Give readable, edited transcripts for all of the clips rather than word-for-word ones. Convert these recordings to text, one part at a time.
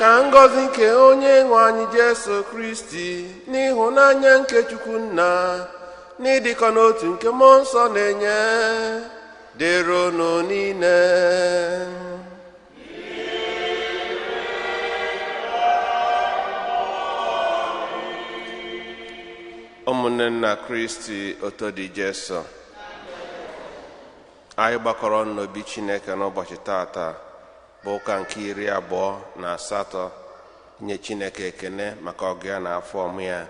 Ka ngọzi nke onye nwe anyị Jesu Kristi, n'ịhụnanya nke Chukwu Nna, n'ịdịkọ n'otu nke Mmụọ Nsọ na-enye, dịrị unu niile. Ụmụnne nna Kristi, oto dị Jesu. Anyị gbakọrọ n'obi Chineke n'ụbọchị tata bụ ụka nke 28, nye Chineke ekene maka ọgụ ya na afọ ọmụ ya,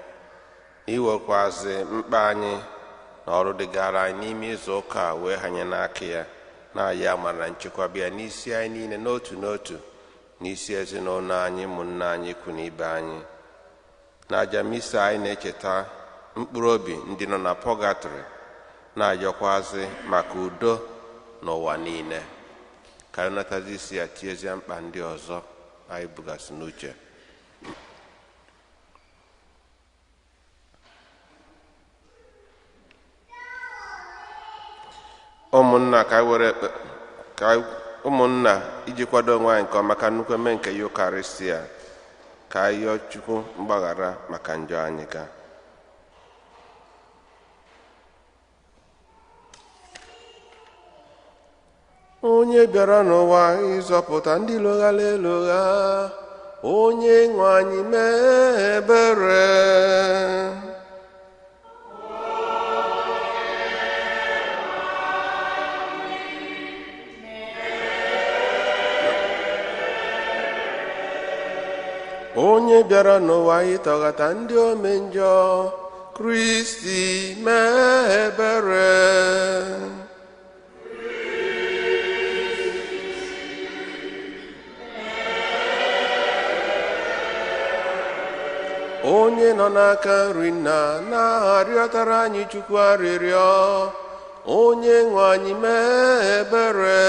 iwekwazi mkpa anyị na ọrụ dịgara anyị n'ime izu ụka wee hanye n'aka ya, na-ayọ amara na nchekwaba ya n'isi anyị niile n'otu n'otu, n'isi ezinụlọ anyị, ụmụnne anyị, ikwu na ibe anyị. Na aja misa anyị na-echeta mkpụrụ obi ndị nọ na pọgatrị, na-ayọkwazị maka udo n'ụwa niile. Ka anyị natazi isi ya tiezie mkpa ndị ọzọ anyị bugasị n'uche. Ụmụnna, ka anyị were ka ụmụnna iji kwado onwe anyị nke ọma ka nnukwu eme nke Yukarịsịa, ka anyị yọọ Chukwu mgbaghara maka njọ anyị ga. Onye bịara n'ụwa ịzọpụta ndị loghala elogha, onye nwe anyị mee ebere. Onye bịara n'ụwa ịtọghata ndị ome njọ, Kristi mee ebere. Onye nọ n'aka nri nna na-arịọtara anyị Chukwu arịrịọ, onye nwe anyị mee ebere.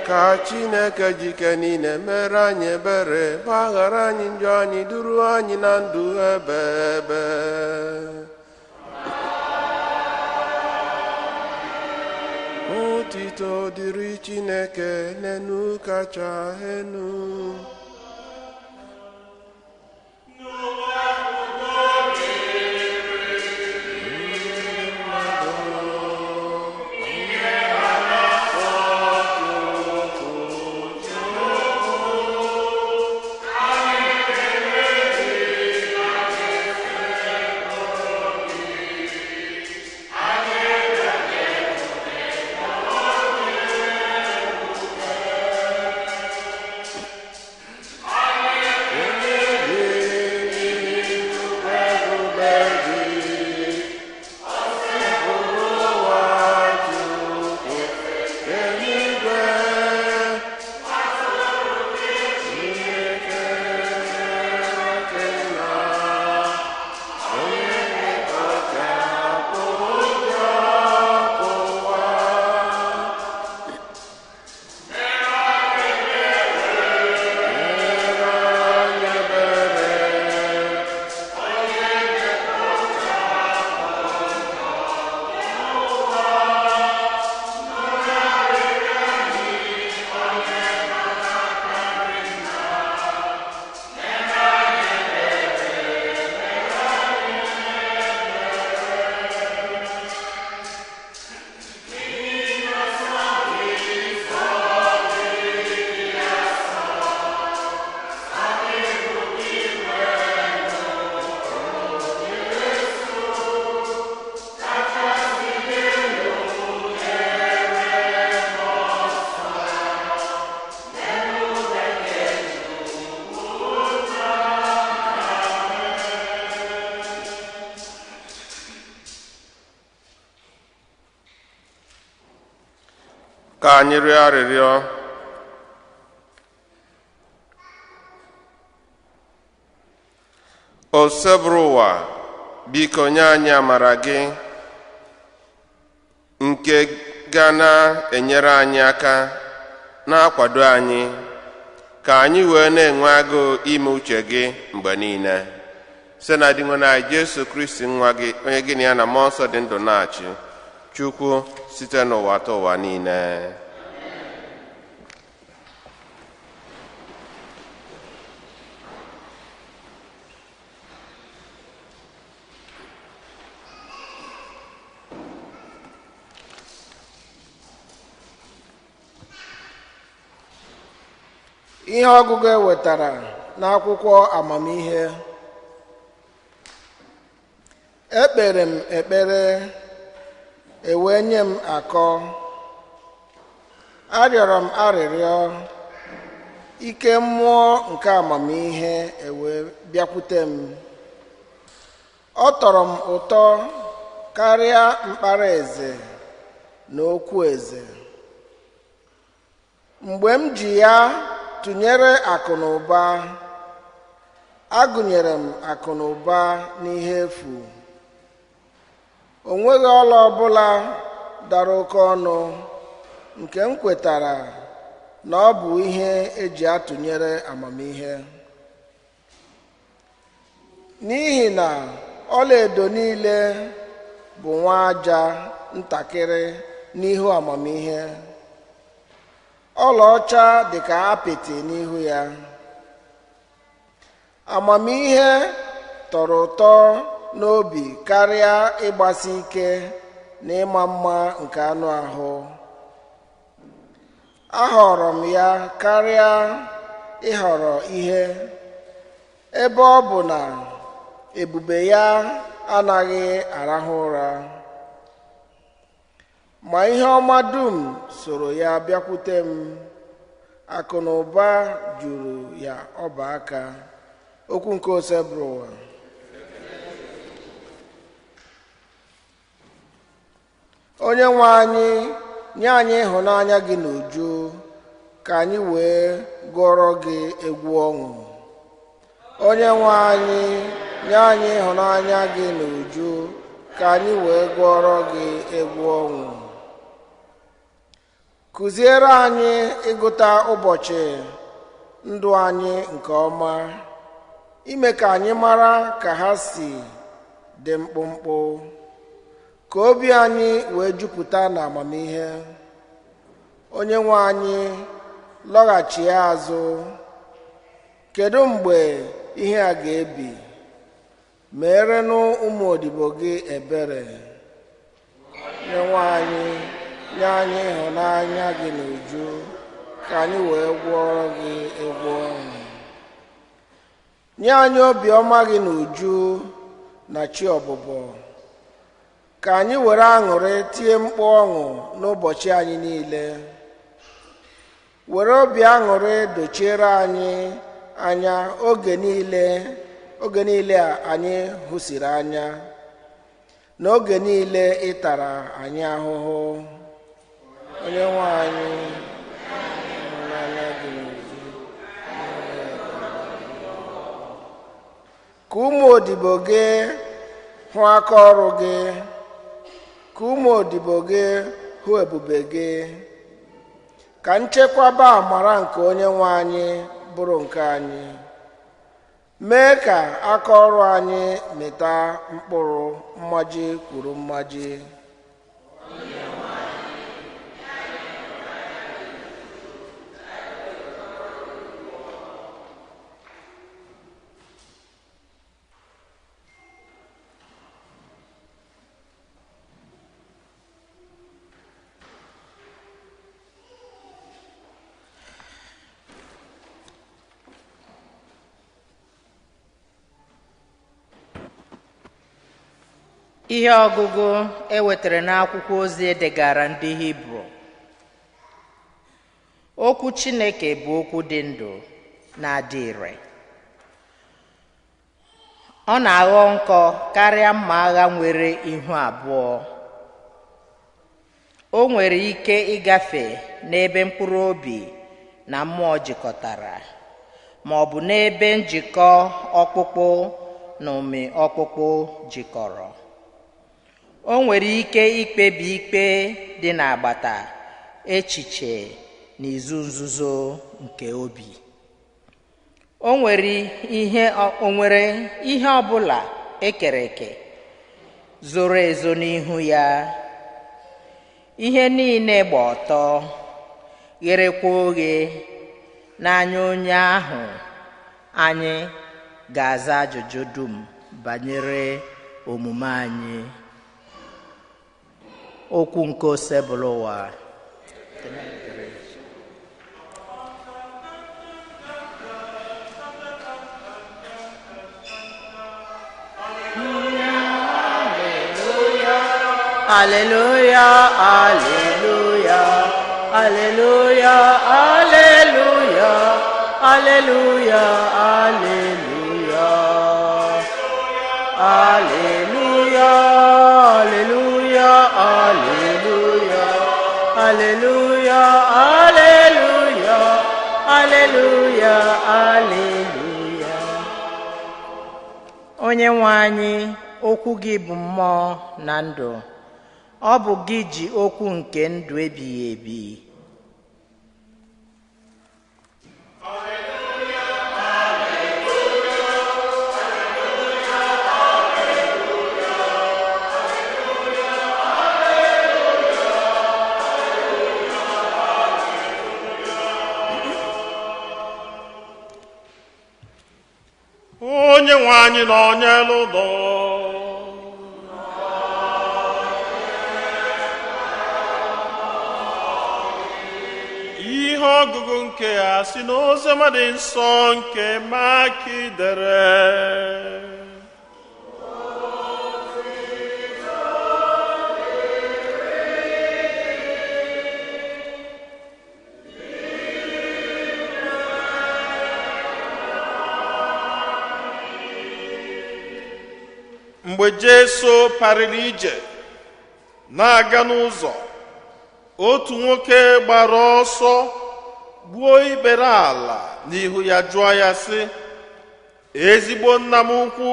Ka Chineke jike niile mere anyị ebere, gbaghara anyị njọ anyị, duru anyị na ndụ ebe ebe. Otito dịrị Chineke n'enu kacha enu. Ka anyị rịọ arịrịọ. Osebụrụwa, biko nye anyị amara gị nke ga na-enyere anyị aka, na-akwado anyị, Ka anyị wee na-enwe agụụ ime uche gị mgbe niile. Site na Dinwenụ anyị Jesu Kristi nwa gị, onye gị na ya na mmụọ nsọ dị ndụ na-achị, Chukwu site n'ụwa ta ụwa niile. Ihe ọgụgụ e wetara n'akwụkwọ amamihe. Ekpere m ekpere, e wee nye m akọ. Arịọrọ m arịrịọ, ike mmụọ nke amamihe e wee bịakwute m. Ọ tọrọ m ụtọ karịa mkpara eze na okwu eze. Mgbe m ji ya tụnyere akụ na ụba, agụnyere m akụ na ụba n'ihe efu. O nweghị ọla ọbụla dara oke ọnụ nke m kwetara na ọ bụ ihe eji atụnyere amamihe. N'ihi na ọlaedo niile bụ nwa aja ntakịrị n'ihu amamihe. Ọlaọcha dị ka apịtị n'ihu ya. Amamihe tọrọ ụtọ n'obi karịa ịgbasi ike na ịma mma nke anụ ahụ. Ahọrọ m ya karịa ịhọrọ ihe, ebe ọ bụ na ebube ya anaghị arahụ ụra. Ma ihe ọma dum soro ya bịakwute m, akụ na ụba juru ya ọba aka. Okwu nke Osebụrụwa. Onye nwe anyị, nye anyị ịhụnanya gị n'uju, ka anyị wee gụọrọ gị egwu ọṅụ. Onye nwe anyị, nye anyị ịhụnanya gị n'uju, ka anyị wee gụọrọ gị egwu ọṅụ. Kụziere anyị ịgụta ụbọchị ndụ anyị nke ọma, ime ka anyị mara ka ha si dị mkpụmkpụ, ka obi anyị wee jupụta n'amamihe. Onye nwe anyị, lọghachi azụ. Kedu mgbe ihe a ga-ebi? Meerenụ ụmụ odibo gị ebere. Onye nwe anyị, nye anyị ịhụnanya gị n'uju, ka anyị wee gwọrọ gị egwu ọṅụ. Nye anyị obiọma gị n'uju na chi ọbụbọ, ka anyị were aṅụrị tie mkpu ọṅụ n'ụbọchị anyị niile. Were obi aṅụrị dochiere anyị anya oge niile a anyị hụsiri anya, na oge niile ị tara anyị ahụhụ. Onye nwe anyị, ịhụnanya gị n'uju. Ka ụmụ odibo gị hụ aka ọrụ gị, ka ụmụ odibo gị hụ ebube gị. Ka nchekwaba amara nke onye nwe anyị bụrụ nke anyị. Mee ka aka ọrụ anyị mịta mkpụrụ mmaji kwuru mmaji. Ihe ọgụgụ e wetara n'akwụkwọ ozi edegara ndị Hibru. Okwu Chineke bụ okwu dị ndụ na-adị ire. Ọ na-aghọ nkọ karịa mma agha nwere ihu abụọ. O nwere ike ịgafe n'ebe mkpụrụ obi na mmụọ jikọtara, ma ọ bụ n'ebe njikọ ọkpụkpụ na ụmị ọkpụkpụ jikọrọ. O nwere ike ikpebi ikpe dị n'agbata echiche na izu nzuzo nke obi. O nwere ihe ọbụla ekere eke zoro ezo n'ihu ya. Ihe niile gba ọtọ, gherekwa oghe n'anya onye ahụ anyị ga-aza ajụjụ dum banyere omume anyị. Okwu nke Osebụlụwa. Alleluia, alleluia, alleluia, alleluia, alleluia, alleluia. Alleluia, alleluia, alleluia, alleluia, alleluia, alleluia, alleluia. Onye nwe anyị, okwu gị bụ mmụọ na ndụ. Ọ bụ gị ji okwu nke ndụ ebighị ebi. Onye nwe anyị nọ n'elu ụlọ. Ihe ọgụgụ nke a si n'Oziọma dị nsọ nke Mak dere. Mgbe Jesu parịrị ije na-aga n'ụzọ, otu nwoke gbara ọsọ gbuo ikpere ala n'ihu ya jụọ ya sị, ezigbo nna m ukwu,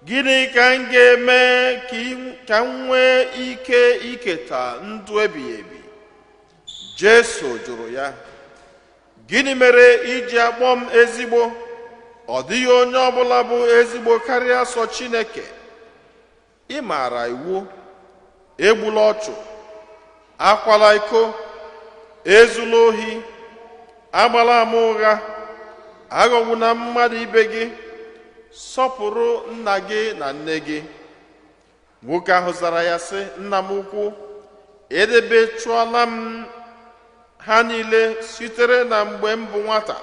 gịnị ka m ga-eme ka m nwee ike iketa ndụ ebighị ebi? Jesu jụrụ ya, gịnị mere iji akpọ m ezigbo? Ọ dịghị onye ọbụla bụ ezigbo karịa sọ Chineke. Ị maara iwu: egbula ọchụ, akwala iko, ezula ohi, agbala ama ụgha, aghọgbuna mmadụ ibe gị, sọpụrụ nna gị na nne gị. Nwoke ahụ zara ya sị, nna m ukwu, edebechụọla m ha niile sitere na mgbe m bụ nwata.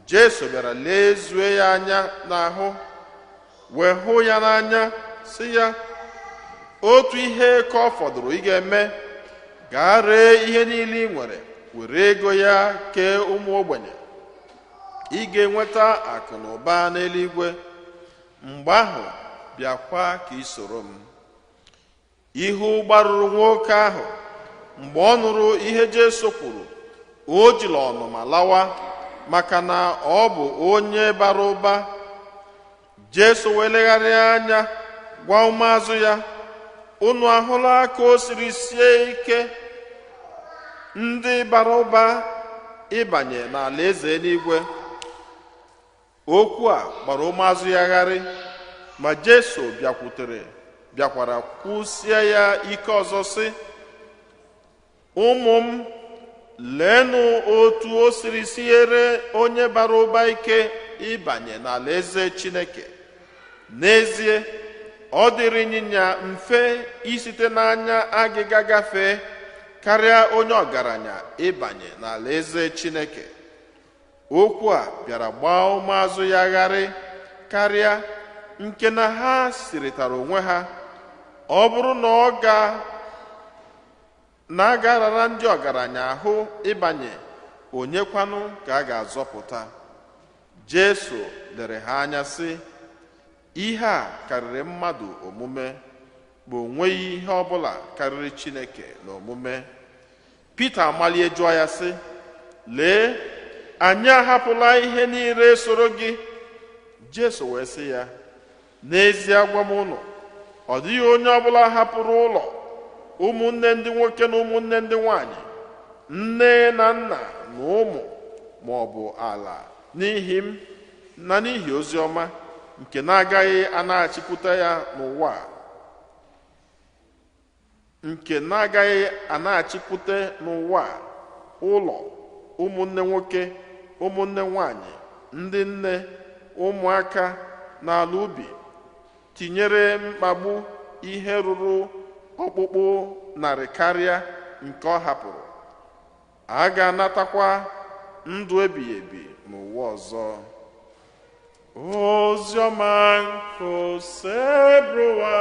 Jesu bịara lezue ya anya n'ahụ, wee hụ ya n'anya, sị ya, otu ihe ka ọ fọdụrụ ị ga-eme, gaa ree ihe niile ị nwere, were ego ya kee ụmụ ogbenye. Ị ga-enweta akụ na ụba n'eluigwe. Mgbe ahụ bịakwa ka ị soro m. Ihu gbarụrụ nwoke ahụ mgbe ọ nụrụ ihe Jesu kwuru. O jiri ọnụma lawa, maka na ọ bụ onye bara ụba. Jesu wee legharịa anya gwa ụmụazụ ya, unu ahụla ka o siri sie ike ndị bara ụba ịbanye n'alaeze eluigwe. Okwu a gbara ụmụazụ ya gharị, ma Jesu bịakwara kwụsie ya ike ọzọ sị, ụmụ m, leenụ otu o siri siere onye bara ụba ike ịbanye n'alaeze Chineke. N'ezie, ọ dịrị ịnyịnya mfe isite n'anya agịga gafee karịa onye ọgaranya ịbanye n'alaeze Chineke. Okwu a bịara gbaa ụmụazụ ya gharị karịa, nke na ha sịrịtara onwe ha, ọ bụrụ na ọ ga na-agarara ndị ọgaranya ahụ ịbanye, onye kwanụ ka a ga-azọpụta? Jesu lere ha anya sị, ihe a karịrị mmadụ omume, ma o nweghị ihe ọbụla karịrị Chineke na omume. Pita amalie jụọ ya sị, lee, anyị ahapụla ihe niile soro gị. Jesu wee sị ya, n'ezie gwa m unu, ọ dịghị onye ọbụla hapụrụ ụlọ, ụmụnne ndị nwoke na ụmụnne ndị nwanyị, nne na nna na ụmụ ma ọ bụ ala N'ihi m na n'ihi ozi ọma nke na-agaghị anaghachikwute ya n'ụwa a, nke na-agaghị anaghachikwute n'ụwa a, ụlọ, ụmụnne nwoke, ụmụnne nwanyị, ndị nne, ụmụaka n'ala ubi, tinyere mkpagbu ihe ruru ọkpụkpụ narị karịa nke ọ hapụrụ, a ga-anatakwa ndụ ebighị ebi n'ụwa ọzọ. Oziọma nke Osebụrụwa.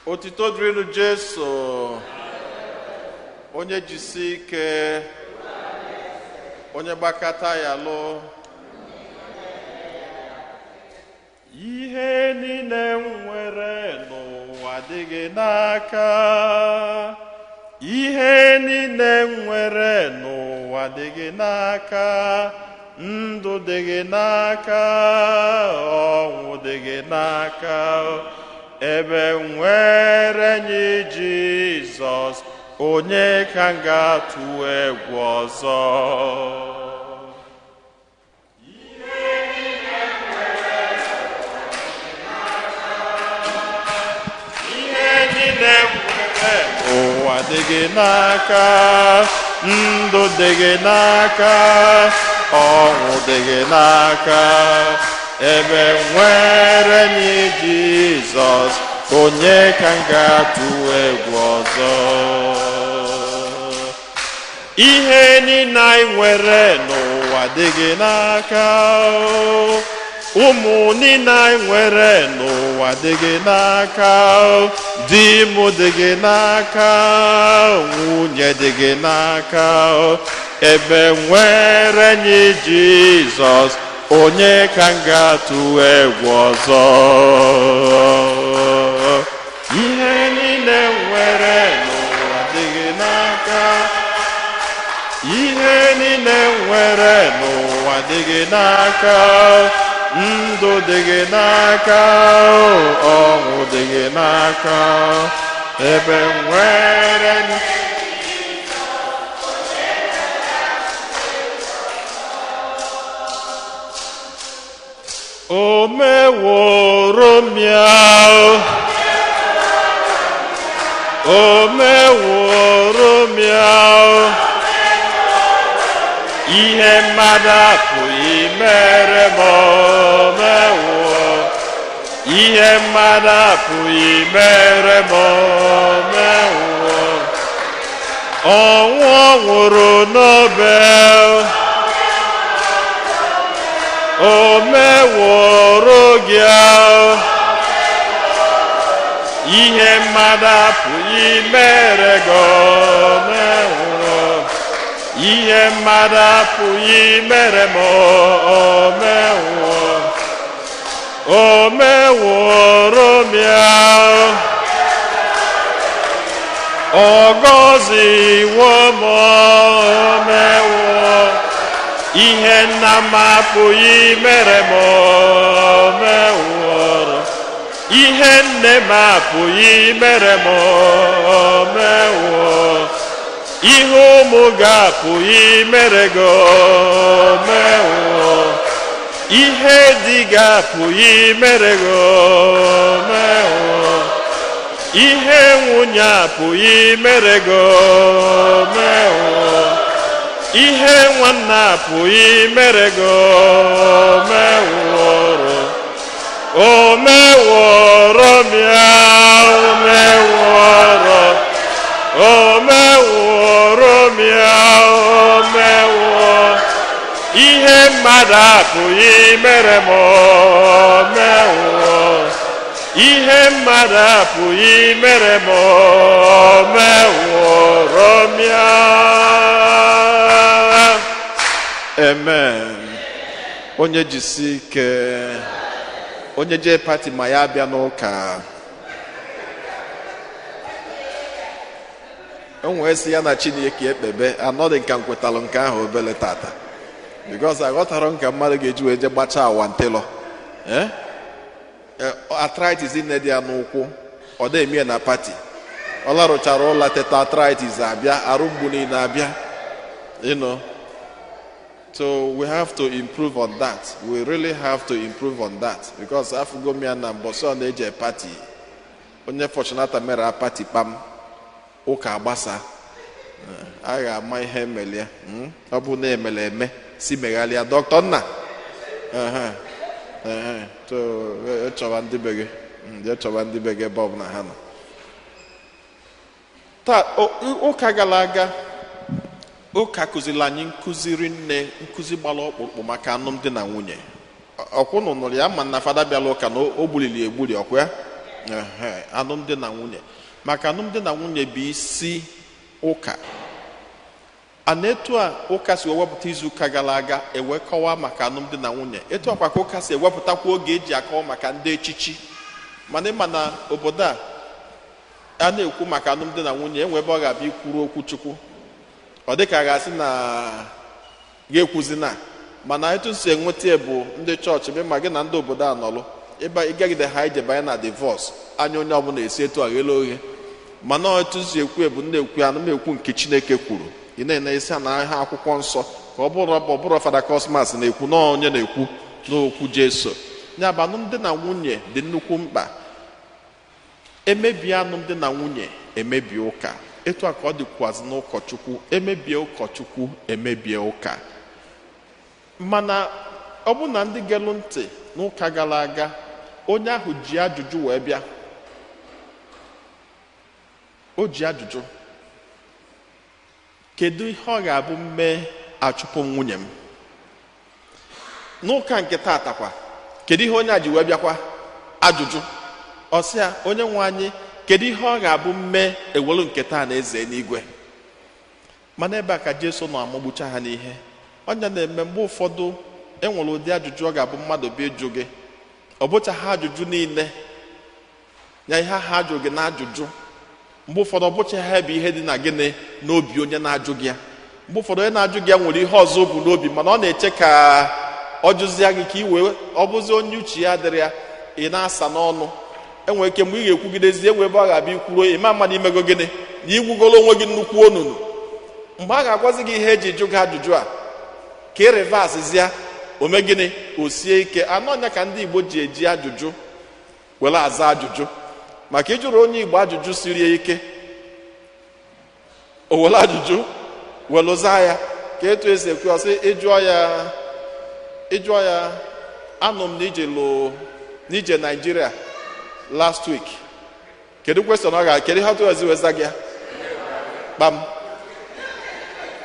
Otito dịrịnụ Jesu, onye jisi ike, onye gbakata ya lụ. Ihe niile m nwere n'ụwa adịghị n'aka. Ihe niile m nwere n'ụwa adịghị n'aka. Ndụ dịghị n'aka, ọnwụ dịghị n'aka. Ebe nwere enyi Jizọs, onye ka m ga-atụ egwu ọzọ? Ihe niile nwere ụwa dị gị n'aka, ndụ dị gị n'aka, ọnwụ dị gị n'aka. Ebe nwere enyi Jizọs, onye ka m ga-atụ egwu ọzọ? Ihe niile anyị nwere n'ụwa dị gị n'aka. Ụmụ niile anyị nwere n'ụwa dị gị n'aka. Di m dị gị n'aka, nwunye dị gị n'aka. Ebe nwere enyi Jizọs, onye ka m ga-atụ egwu ọzọ? Ihe niile nwere n'ụwa dị gị n'aka. Ihe niile nwere n'ụwa dị gị n'aka. Ndụ dị gị n'aka, ọnwụ dị gị n'aka. Ebe nwere o meworo m ya, o meworo m ya, ihe mmadụ apụghị mere m, o mewo, ihe mmadụ apụghị mere m, o mewo. Ọnwụ ọ nwụrụ n'obe, o meworo gị, ihe mmadụ apụghị mere gị, o meworo, ihe mmadụ apụghị mere m, o mewo, o meworo m ya, ọ gọziwo m, o mewo, ihe nna m apụghị mere m, o meworo, ihe nne m apụghị mere m, o mewo, ihe ụmụ ga-apụghị mere gị, o mewo, ihe di ga-apụghị mere gị, o mewo, ihe nwunye apụghị mere gị, o mewo, ihe nwanne apụghị mere gị, o meworo, o meworo m ya, o meworo, o meworo m ya, o mewo, ihe mmadụ apụghị mere m, o mewo, ihe mmadụ apụghị mere m, o meworo m ya. Amen. Onye jisi ike, onye jee party ma ya abịa n'ụka. O nwee sị ya na Chineke ekpebe anọdị nka nkwetalụ nke ahụ obele tata, because aghọtara nka mmadụ ga-eji wee je gbachaa awantịlọ. Eh? Arthritis nne dị ya n'ụkwụ, ọ na-eme ya na party. Ọ larụchara ụla teta, arthritis abịa, arụ mgbu niile abịa. So we have to improve on that. We really have to improve on that, because afụgo m ya na mbọsị ọ na-eje party, onye Fortunata mere party kpam ụka agbasa. A ga-ama ihe emelie. Ọ bụ na emele eme si meghalịa dọkịta nna. Ehe, ehe. So chọba ndị be gị. Jee chọba ndị be gị ebe ọ bụla ha nọ. Taa, ụka gara aga, ụka kụziri anyị nkụziri nne nkụzi gbara ọkpụrụkpụ maka alụmdi na nwunye. Ọkwụnụ nụrụ ya ma na fada bịala ụka na o gbuliri egbuli ọkwa ya. Ehe, alụmdi na nwunye, maka alụmdi na nwunye bụ isi ụka a. Na etu a ụka si ewepụta izu ụka gara aga ewe kọwaa maka alụmdi na nwunye, etu akwa ka ụka si ewepụtakwa oge eji akọwa maka ndị echichi. Mana ịma na obodo a a na-ekwu maka alụmdi na nwunye, enwe ebe ọ ga-abịa ikwuru okwu Chukwu, ọ dị ka a ga-asị na ga-ekwuzi na. Mana etu si enweta ya bụ ndị chọọchị bụ ma gị na ndị obodo a nọlụ ịba ịgagide ha ije banye na divorce anya, onye ọbụla esi etu a ghele oghe. Mana etu si ekwu bụ ndị ekwu anụ m ekwu nke Chineke kwuru. Ị na-ene isi na ha akwụkwọ nsọ ka ọ bụrụ Fada Cosmas na-ekwu na onye na-ekwu n'okwu Jesu. Ya bụ, alụmdi na nwunye dị nnukwu mkpa. Emebie alụmdi na nwunye, emebie ụka. Etu a ka ọ dịkwazị n'ụkọchukwu. Emebie ụkọchukwu, emebie ụka. Mana ọ bụ na ndị gelụ ntị n'ụka gara aga, onye ahụ ji ajụjụ wee bịa. O ji ajụjụ: kedu ihe ọ ga-abụ mmee achụpụ nwunye m? N'ụka nke taata kwa, kedu ihe onye a ji wee bịakwa ajụjụ? Ọ sị ya, onye nwe anyị, kedu ihe ọ ga-abụ mmee ewelu nke taa na eze n'igwe? Mana ebe a ka Jesu nọ amagbucha ha n'ihe ọnya na-eme. Mgbe ụfọdụ enwere ụdị ajụjụ ọ ga-abụ mmadụ bụ ịjụ gị, ọ bụcha ha ajụjụ niile ya ihe ha ajụ gị na ajụjụ. Mgbe ụfọdụ ọ bụcha ha bụ ihe dị na gịnị n'obi onye na-ajụ gị ya. Mgbe ụfọdụ onye na-ajụ gị ya nwere ihe ọzọ o bu n'obi, mana ọ na-eche ka ọ jụzie gị ka i wee ọ bụzi onye uche ya dịrị ya. Ị na-asa n'ọnụ, enwere ike mgbe ị ga-ekwugidezi enwe ebe ọ ga-abịa ikwuro ịma mmadụ imego gịnị na igwugolo onwe gị nnukwu onunu. Mgbe a ga-agwazi gị ihe eji jụ gị ajụjụ a ka ị rivasịzịa ome gịnị, o sie ike. Anọ ọnya ka ndị Igbo ji eji ajụjụ were aza ajụjụ, maka ịjụrụ onye Igbo ajụjụ siri ike, o were ajụjụ were zaa ya. Ka etu esi ekwu, ọsị ịjụọ ya, ịjụọ ya, anụ m na ije lụ n'ije Naijiria last week, kedu question ọ ga, kedu ihe ọtụ ezi weza gị ya? Kpam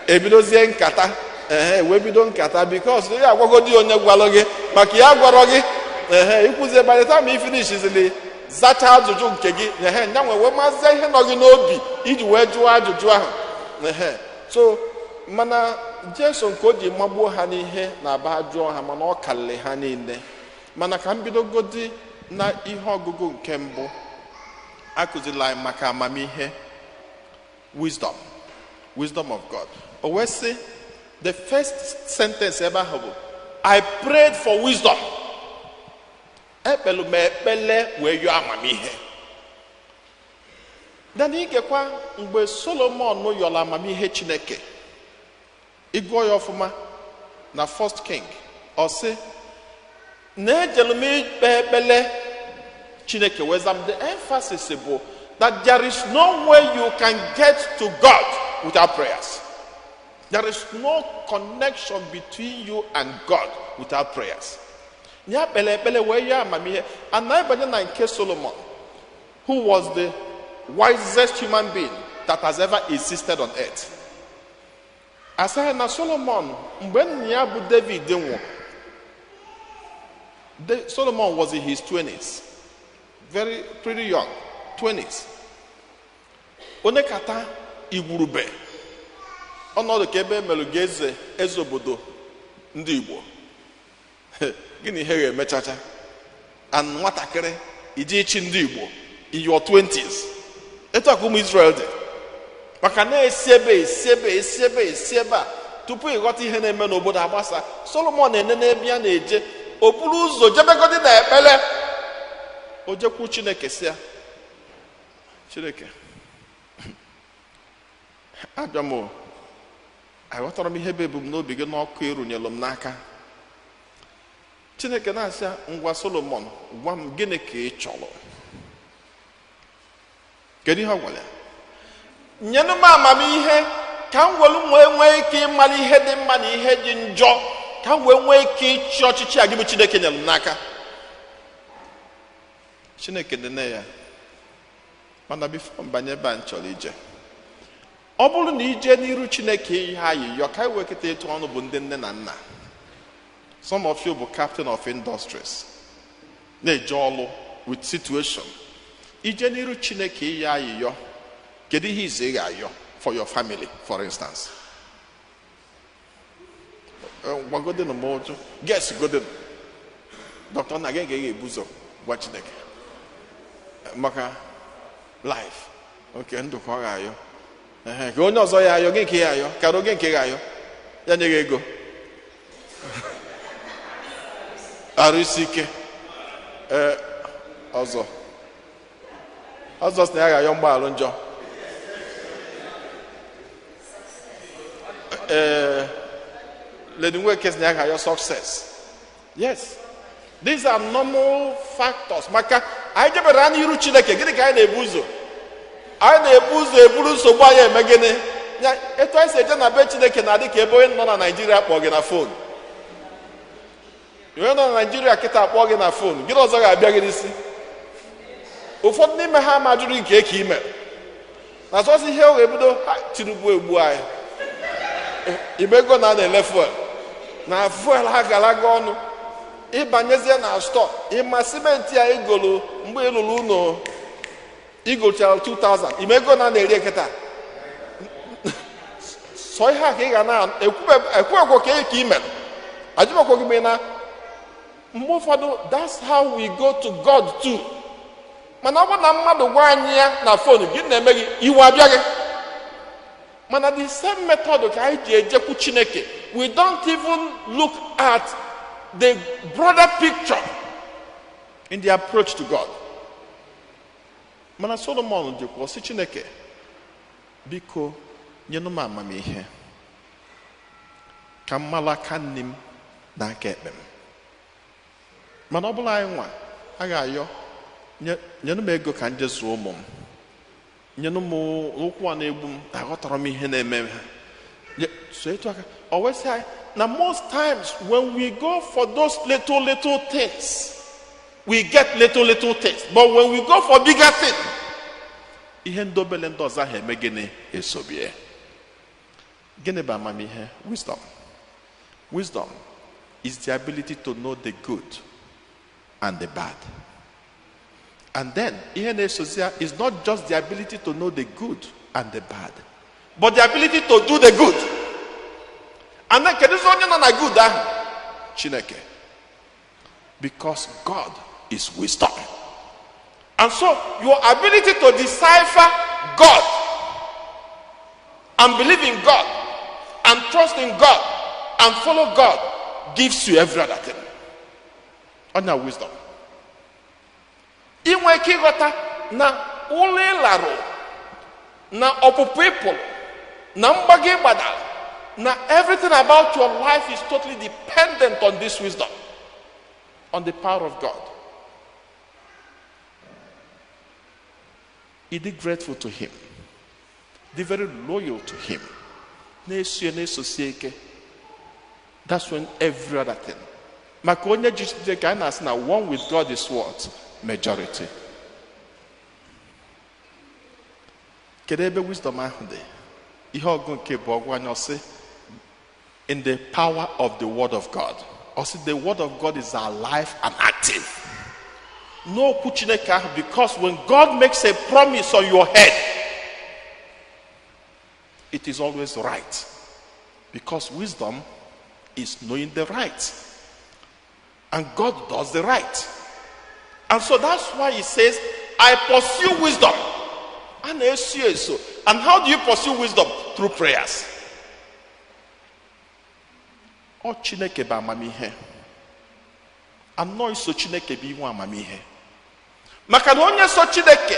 ebidozie nkata. Ehe, wee bido nkata, because ya agwagodi onye gwalụ gị maka ya gwarọ gị. Ehe, ikwuzie, by the time i finishizili zacha ajụjụ nke gị, ehe, nyanwe wee mazie ihe nọ gị n'obi iji wee jụọ ajụjụ ahụ. Ehe, so mana Jesu nke o ji magbuo ha n'ihe na aba jụọ ha, mana ọ karịrị ha niile. Mana ka m bidogodi na ihe ọgụgụ nke mbụ akụzila anyị maka amamihe, wisdom, wisdom of God. O wee sị, the first sentence ebe ahụ bụ, "I prayed for wisdom." Ekpelu m ekpele wee yọọ amamihe. Then igekwa mgbe Solomon yọrọ amamihe Chineke, ịgụọ ya ọfụma na First King, ọ sị na ejelu m ikpe ekpele, Chineke wee za m. The emphasis bụ that there is no way you can get to God without prayers. There is no connection between you and God without prayers. Ya kpere ekpere wee yọọ amamihe. And na ịbanye na nke Solomon, who was the wisest human being that has ever existed on earth, asaghị na Solomon, mgbe nna ya bụ David nwụrụ, Solomon was in his 20s, very pretty young, 20s. Onye kata igwurube ọnọdụ ka ebe emelụ gị eze, eze obodo ndị Igbo, gịnị ihe ga-emechacha? And nwatakịrị iji ịchị ndị Igbo in your 20s, etu a ka ụmụ Israel dị. Maka na-esi ebe, esi ebe, esi ebe, esi ebe a, tupu ịghọta ihe na-eme n'obodo agbasa. Solomon na-ene n'ebe ya na-eje, o buru ụzọ jebegodi na ekpere. O jekwu Chineke, si ya, "Chineke, abịa m o, aghọtara m ihe bụ ebumnobi gị n'ọkụ ịrụnyelu m n'aka." Chineke na-asị ya, "Ngwa Solomon, gwa m, gịnị ka ị chọrọ?" Kedu ihe ọ gwara ya? "Nyenụ m amamihe ka m welu wee nwee ike ịmara ihe dị mma na ihe dị njọ, ka m wee nwee ike ịchị ọchịchị a gị bụ Chineke nyere m n'aka." Chineke nene ya. Mana before mbanye ebe a m chọrọ ije, ọ bụrụ na ije n'iru Chineke ihe ayịyọ ka anyị wee kịta ịtụ ọnụ bụ ndị nne na nna. Some of you bụ captain of industries na-eje ọlụ with situation. Ije n'iru Chineke ihe ayịyọ, kedu ihe ize ị ga-ayọ for your family, for instance? Gwagodịnụ m ụjọ. Guess godịnụ. Dr. na gị ga-ebu ụzọ gwa Chineke maka life. Oke ndụ ka ọ ga-ayọ. Ehe, ka onye ọzọ ya ayọ gị nke ya ayọ kara oge nke ga-ayọ ya nye gị ego, arụ isi ike. Ee, ọzọ ọzọ sị na ya ga-ayọ mgbaghalụ njọ. Ee, Lady Nweke sị na ya ga-ayọ success. Yes, these are normal factors. Maka anyị jebere n'iru Chineke, gịnị ka anyị na-ebu ụzọ? Anyị na-ebu ụzọ eburu nsogbu anyị. Eme gịnị ya? Etu anyị si eje na be Chineke na-adị ka ebe onye nọ na Naijiria kpọọ gị na phone. Onye nọ na Naijiria kịta kpọọ gị na phone, gịnị ọzọ ga-abịa gị n'isi? Ụfọdụ n'ime ha ma jụrụ nke eke ime na sọsọ ihe ọ ga-ebido ha, "Tinubu egbu anyị, imego na a na-ele fuel na fuel ha gara aga ọnụ." Ịbanyezie na store, ịma simenti a igolu mgbe ịlụrụ ụlọ igochara 2000, imego na a na-eri kịta. Sọ ihe a ka ị ga na ekwuekwo ka ka ị mere ajụbakwa gị na mgbe ụfọdụ. That's how we go to God too. Mana ọ bụrụ na mmadụ gwa anyị ya na phone, gị na-eme gị iwe abịa gị. Mana the same method ka anyị ji ejekwu Chineke. We don't even look at the broader picture in the approach to God. Mana Solomon jikwa sị, "Chineke, biko nyenụ m amamihe ka m mara aka nne m na aka ekpe m." Mana ọ bụla anyị nwa a ga-ayọ, "Nyenụ m ego ka m je zụọ ụmụ m, nyenụ m ụkwụ a na-egbu m, aghọtara m ihe na-eme ha." So etu aka o wee sị anyị na most times when we go for those little little things, we get little little things, but when we go for bigger things, ihe ndị obele ndị ọzọ ahụ eme gịnị? Esobie. Gịnị bụ amamihe? Wisdom. Wisdom is the ability to know the good and the bad. And then ihe na-esozi ya is not just the ability to know the good and the bad, but the ability to do the good. And then kedụzi onye nọ na good ahụ? Chineke. Because God is wisdom. And so your ability to decipher God and believe in God and trust in God and follow God gives you every other thing. Onya wisdom, inwe ike ịghọta na ụlọ ịlarụ, na ọpụpụ ịpụrụ, na mgbago ịgbadara, na everything about your life is totally dependent on this wisdom, on the power of God. Ị dị grateful to him, dị very loyal to him, na-eso ya, na-esosie ike. That's when every other thing. Maka onye ji Chineke, a na-asị na one with God is what? Majority. Kedu ebe wisdom ahụ dị? Ihe ọgụ nke bụ ọgwụ anya ọsị, in the power of the word of God. Ọsị the word of God is alive and active. N'okwu Chineke ahụ, because when God makes a promise on your head, it is always right, because wisdom is knowing the right, and God does the right. And so that's why he says, "I pursue wisdom." Ana Na-eso eso. And how do you pursue wisdom? Through prayers. Ọ Chineke bụ amamihe. Anọ iso Chineke bụ inwe amamihe, maka na onye so Chineke,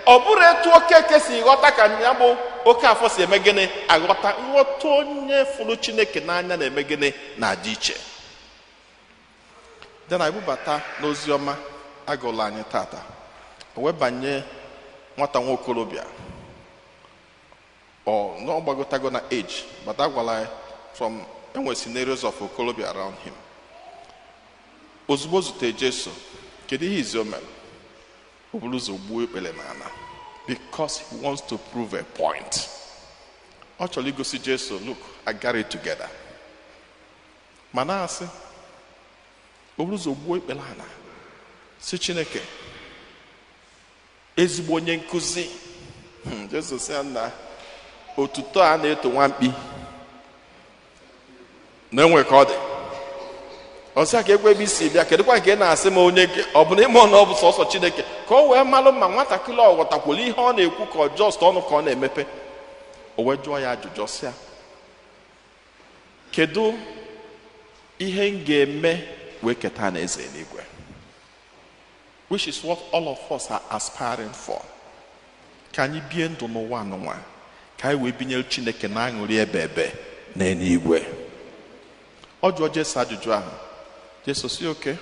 ọ bụrụ etu Okeke si ghọta ka ya bụ oke afọ si eme gịnị aghọta. Nghọta onye fụrụ Chineke n'anya na-eme gịnị na-adị iche. Dị na ebubata n'ozi ọma agụla anyị tata, o wee banye nwata nwa okorobịa. Ọ na ọ gbagotago na age, but agwala anyị from enwe scenarios of okorobịa around him. Ozugbo o zutere Jesu, kedu ihe izi o mere? O buru ụzọ gbuo ekpere n'ala, because he wants to prove a point. Ọ chọrọ igosi Jesu, "Look, I got it together." Ma na-asị o buru ụzọ gbuo ekpere ala, si Chineke, "Ezigbo onye nkụzi." Jesu sị ya na otuto a na-eto nwamkpi na-enwe ka ọ dị ọsịa ka egwu ebe isi bịa. Kedụkwa nke ị na-asị m onye ọ bụ na ịma na ọ bụ sọsọ Chineke, ka o wee malụ ma nwatakịrị ọ ghọtakwuru ihe ọ na-ekwu, ka ọ just ọnụ ka ọ na-emepe. O wee jụọ ya ajụjụ, sị ya, "Kedu ihe m ga-eme wee keta na eze n'igwe?" Which is what all of us are aspiring for. Ka anyị bie ndụ n'ụwa anụnwa, ka anyị wee binyere Chineke na aṅụrị ebe ebe n'eluigwe. Ọ jụọ Jesu ajụjụ ahụ. Jesu si, "Oke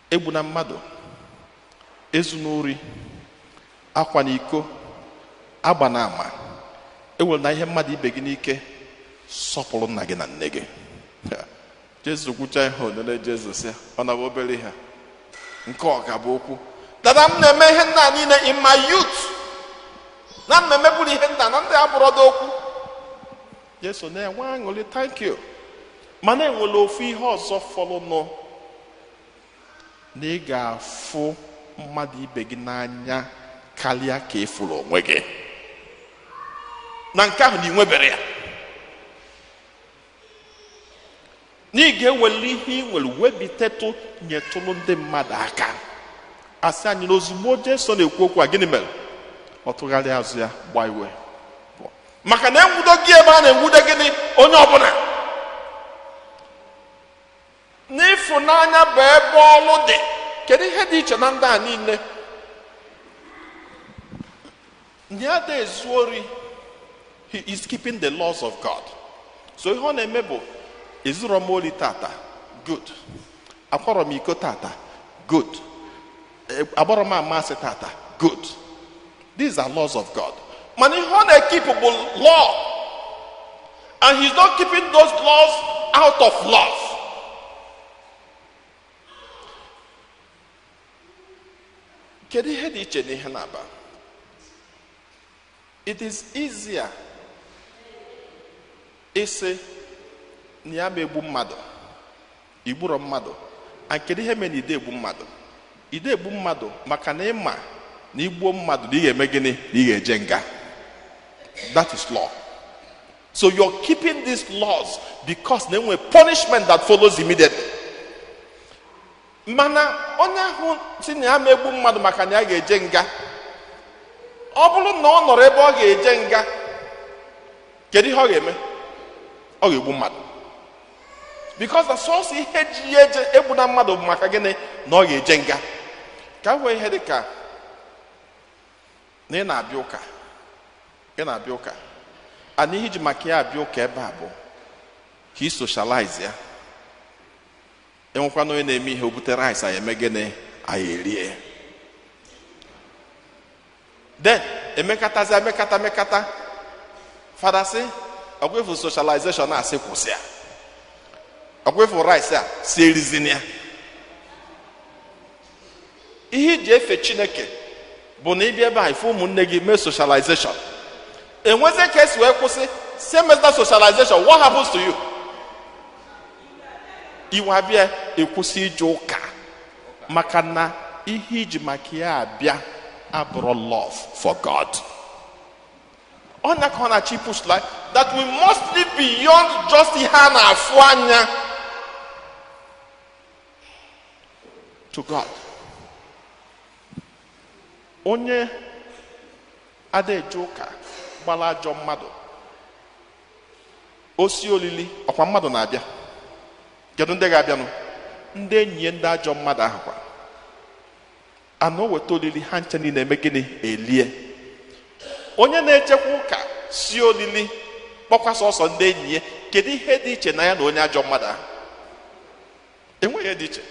egbuna mmadụ, ezu n'ori, akwa na iko, agba na ama, ewere na ihe mmadụ ibe gị n'ike, sọpụrụ nna gị na nne gị." Jesu kwucha ihe onene. Jesu si, ọ na bụ obere ihe a, nke ọ ga-abụ okwu dada m na-eme ihe nna niile in my youth, na m emeburu ihe nna na ndị abụrọdo okwu. Jesu na-enwe aṅụrị, "Thank you, mana enwere ofu ihe ọzọ fọrọnụ, na ị ga-afụ mmadụ ibe gị n'anya karịa ka ị fụrụ onwe gị, na nke ahụ na ị nwebere ya, na ị ga-eweli ihe ị nwere webitetụ nyetụrụ ndị mmadụ aka." Asị anyị na ozugbo Jesu na-ekwu okwu a, gịnị mere? Ọ tụgharịa azụ ya, gbaa iwe pụọ. Maka na enwudo gị ebe a na-enwude gịnị onye ọbụla n'ịfụnanya bụ ebe ọlụ dị. Kedu ihe dị iche na ndị a niile? Ndị ada ezu ori, he is keeping the laws of God. So ihe ọ na-eme bụ, ezuro m ori tata, good. Akwarọ m iko tata, good. Agbọrọ m amasị tata, good. These are laws of God. Mana ihe ọ na-ekeep bụ law, and he's not keeping those laws out of love. Kedu ihe dị iche n'ihe na-aba? It is easier ịsị na ya ma egbu mmadụ, igburo mmadụ. And kedu ihe mere na ide egbu mmadụ? Ide egbu mmadụ maka na ịma na igbuo mmadụ na ị ga-eme gịnị? Na ị ga-eje nga. That is law. So you're keeping these laws because na enwe punishment that follows immediately. Mana onye ahụ si na ya ma egbu mmadụ maka na ya ga-eje nga, ọ bụrụ na ọ nọrọ ebe ọ ga-eje nga, kedu ihe ọ ga-eme? Ọ ga-egbu mmadụ, because the source ihe ji ya eje egbu na mmadụ bụ maka gịnị? Na ọ ga-eje nga. Ka wee ihe dị ka na ị na-abịa ụka, ị na-abịa ụka, and ihe iji maka ya abịa ụka ebe a bụ ka ị socialize ya. Enwekwana onye na-eme ihe o bute rice, anyị eme gịnị? Anyị erie. Then emekatazi, emekata mekata, fada sị, "Ọkwa ịfụ socialization a, sị kwụsị ya. Ọkwa ịfụ rice a, si erizina ya." Ihe iji efe Chineke bụ na ịbịa ebe a, ife ụmụnne gị mee socialization. Enwezi ka esi wee kwụsị, si emezina socialization, what happens to you? Iwe abịa, ekwụsị ije ụka, maka na ihe iji maka ya abịa abụrụ love for God. Ọnya ka ọ na-achọ push like that, we must live beyond just ihe a na-afụ anya to God. Onye Ada eje ụka gbara ajọ mmadụ. Osi olili ọkwa mmadụ na-abịa. Kedu ndị ga-abịanụ? Ndị enyi ya ndị ajọ mmadụ ahụ kwa. Ana o weta olili ha nche niile eme gịnị? Elie. Onye na-ejekwa ụka si olili kpọkwa sọsọ ndị enyi ya, kedu ihe dị iche na ya na onye ajọ mmadụ ahụ? Enweghị ihe dị iche.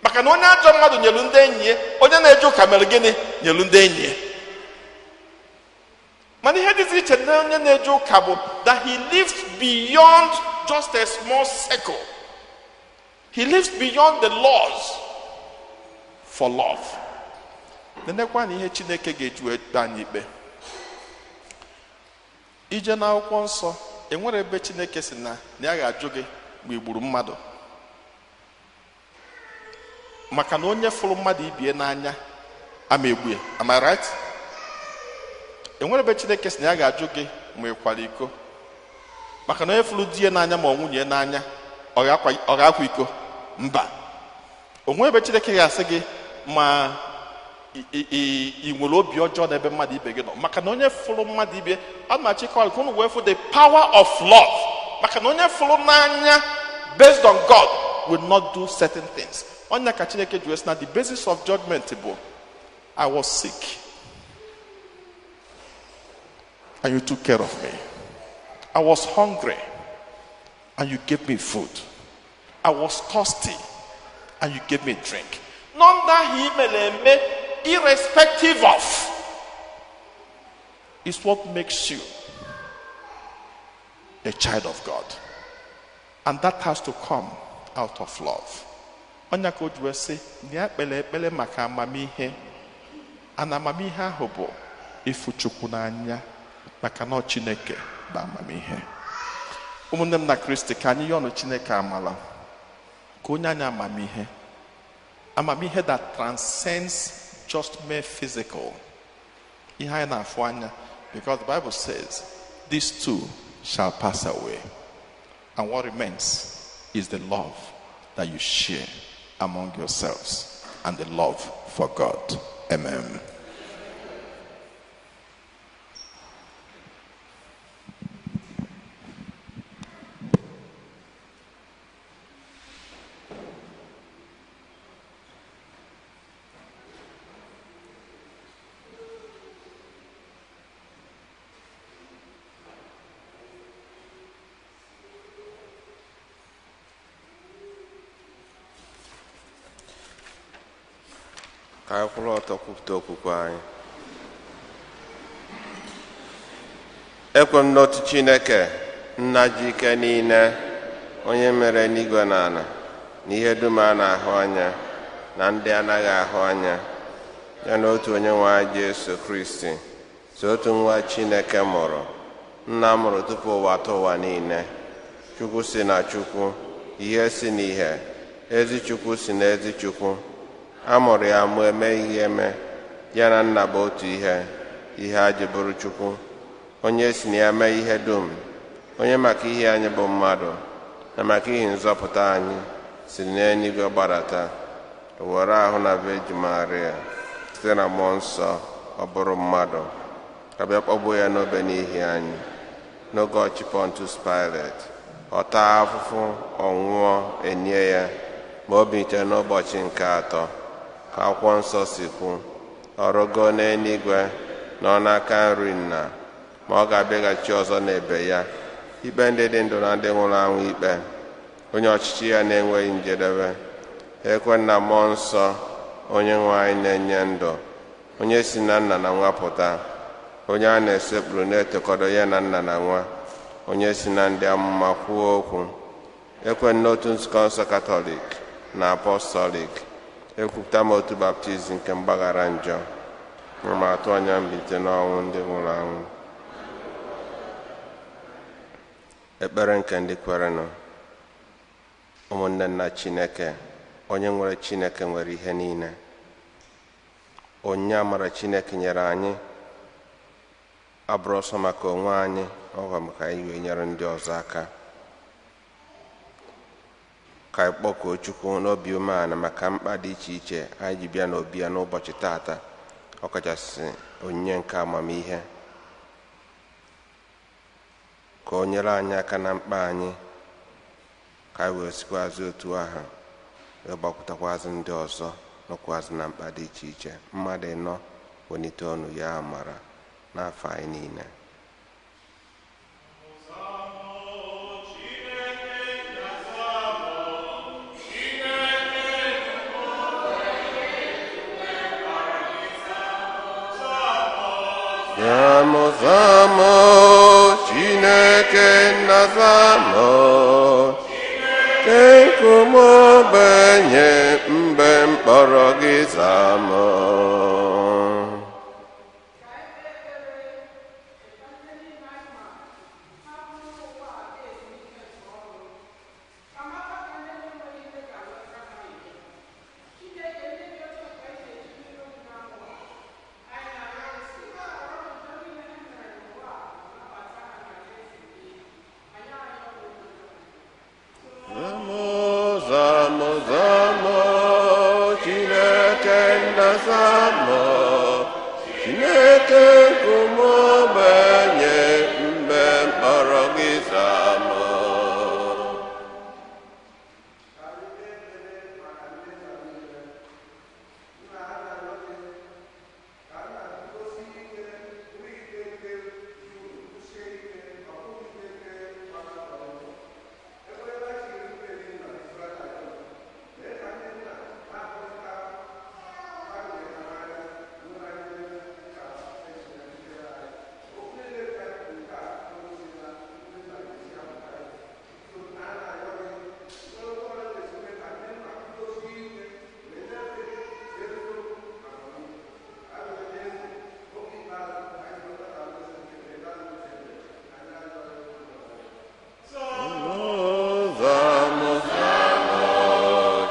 Maka na onye ajọ mmadụ nyelu ndị enyi ya, onye na-eje ụka mere gịnị? Nyelu ndị enyi ya. Mana ihe dịzi iche na onye na-eje ụka bụ that he lives beyond just a small circle. He lives beyond the laws for love. Nenekwa na ihe Chineke ga-eji wee kpee anyị ikpe. Ije n'akwụkwọ nsọ, enwere ebe Chineke si na ya ga-ajụ gị ma ị gburu mmadụ. Maka na onye fụrụ mmadụ ibie n'anya ama egbu ya. Am I right? Enwere ebe Chineke si na ya ga-ajụ gị ma ị kwara iko. Maka na onye fụrụ di ya n'anya ma ọ nwunye n'anya, ọ ga-akwa iko? Mba. Onwe ebe Chineke ga-asị gị ma ị nwere obi ọjọọ n'ebe mmadụ ibe gị nọ. Maka na onye fụrụ mmadụ ibe, a na-achịkọ ka unu wee fụ the power of love. Maka na onye fụrụ n'anya based on God will not do certain things. Onye ka Chineke ji wee sị na the basis of judgment bụ I was sick and you took care of me. I was hungry and you gave me food. I was thirsty and you gave me drink. None that he may irrespective of is what makes you a child of God. And that has to come out of love. Onye ka o ji wee sị na ya kpere ekpere maka amamihe. And amamihe ahụ bụ ịfụ Chukwu n'anya, maka na Chineke bụ amamihe. Ụmụnne m na Kristi, ka anyị yọọ Chineke amala ka onye anyị amamihe. Amamihe that transcends just mere physical. Ihe anyị na-afụ anya, because the Bible says these two shall pass away, and what remains is the love that you share among yourselves and the love for God. Amen. Ka anyị kwụrụ ọtọ kwupụta okwukwe anyị. Ekwe m n'otu Chineke, nna ji ike niile, onye mere n'igwe na ala, na ihe dum a na-ahụ anya na ndị anaghị ahụ anya, ya na otu onye nwe anyị Jesu Kristi, so otu nwa Chineke mụrụ, nna mụrụ tupu ụwa atọ ụwa niile. Chukwu si na Chukwu, ihe si n'ihe, ezi Chukwu si na ezi Chukwu. A mụrụ ya mụ eme ihe eme, ya na nna bụ otu ihe, ihe a ji bụrụ Chukwu, onye si na ya mee ihe dum, onye maka ihe anyị bụ mmadụ, na maka ihe nzọpụta anyị si n'eluigwe gbadata, were ahụ na Virgin Maria, site na mmụọ nsọ ọ bụrụ mmadụ, ka bịa kpọgbuo ya n'obe n'ihi anyị, n'oge ọchị Pontius Pilate, ọ taa afụfụ, ọ nwụọ, enye ya, ma o bilitere n'ụbọchị nke atọ, ka akwụkwọ nsọ si kwu, ọ rụgo n'eluigwe na ọ n'aka nri nna, ma ọ ga-abịaghachi ọzọ n'ebe ya, ikpe ndị dị ndụ na ndị nwụrụ anwụ ikpe, onye ọchịchị ya na-enweghị njedebe. Ekwe na mmụọ nsọ, onye nwe anyị na-enye ndụ, onye si na nna na nwa pụta, onye a na-esekpuru na-etokọdo ya na nna na nwa, onye si na ndị amụma kwuo okwu. Ekwe n'otu nzukọ nsọ Katọlik na Apọstọlik, ekwupụta m otu baptizim nke mgbaghara njọ, ma atụ anya mbilite n'ọnwụ ndị nwụrụ anwụ. Ekpere nke ndị kwerenụ. Ụmụnne nna Chineke, onye nwere Chineke nwere ihe niile. Onyinye amara Chineke nyere anyị abụrụ ọsọ maka onwe anyị, ọ bụ maka anyị wee nyere ndị ọzọ aka. Ka anyị kpọkuo Chukwu n'obi umeala maka mkpa dị iche iche anyị ji bịa n'obi ya n'ụbọchị tata. Ọkachasị onyinye nke amamihe, ka o nyere anyị aka na mkpa anyị, ka anyị wee sikwazị otu ahụ wee gbakwutakwazị ndị ọzọ nọkwazị na mkpa dị iche iche. Mmadụ ịnọ welite ọnụ ya amara n'afọ anyị niile. Zamo, zamo, Chineke nna zamo, nkume ogbenye mgbe m kpọrọ gị zamo. Zamo, zamo, Chineke nna zamo, Chineke nkume ogbenye mgbe m kpọrọ gị zamo. Zamo, zamo,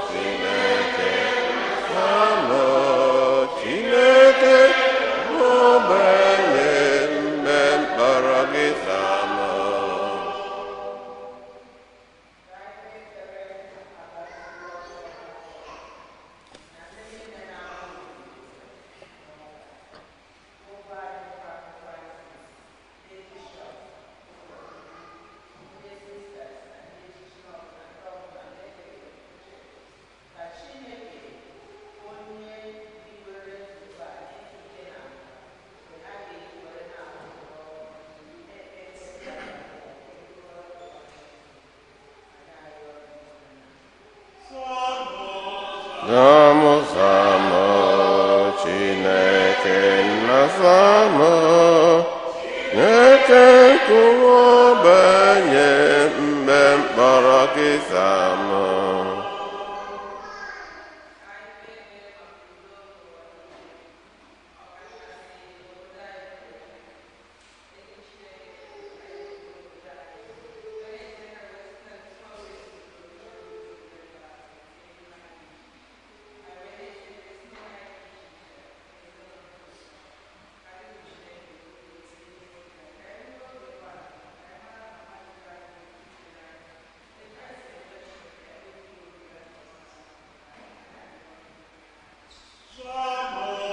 Chineke, zamo, Chineke, ogbenye mgbe m kpọrọ gị zamo. Zamo, zamo, Chineke nna zamo, Chineke nkume ogbenye mgbe m kpọrọ gị zamo.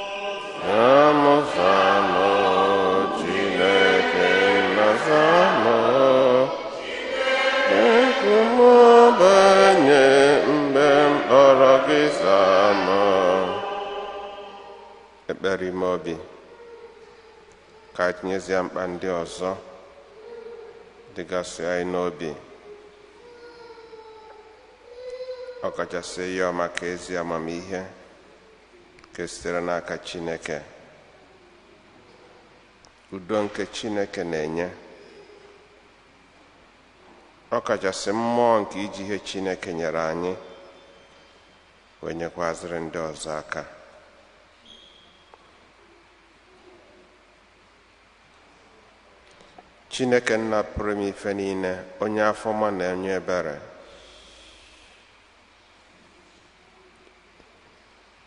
Zamo, zamo, Chineke nna zamo, nkume ogbenye mgbe m kpọrọ gị zamo. Ekpere ime obi ka anyị tinyezie mkpa ndị ọzọ dịgasị anyị n'obi, ọkachasị ịyọ maka ezi amamihe nke sitere n'aka Chineke, udo nke Chineke na-enye, ọkachasị mmụọ nke iji ihe Chineke nyere anyị wee nyekwazịrị ndị ọzọ aka. Chineke nna pụrụ ime ife niile, onye afọma na onye ebere,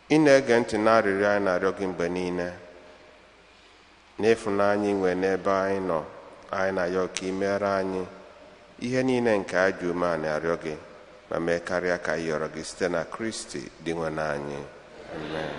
ị na-ege ntị n'arịrịọ anyị na-arịọ gị mgbe niile, n'ịfụnanya inwe n'ebe anyị nọ. Anyị na-arịọ ka ị meere anyị ihe niile nke anyị ji umeala arịọ gị, ma mee karịa ka anyị yọrọ gị site na Kristi dị nwe anyị. Amen.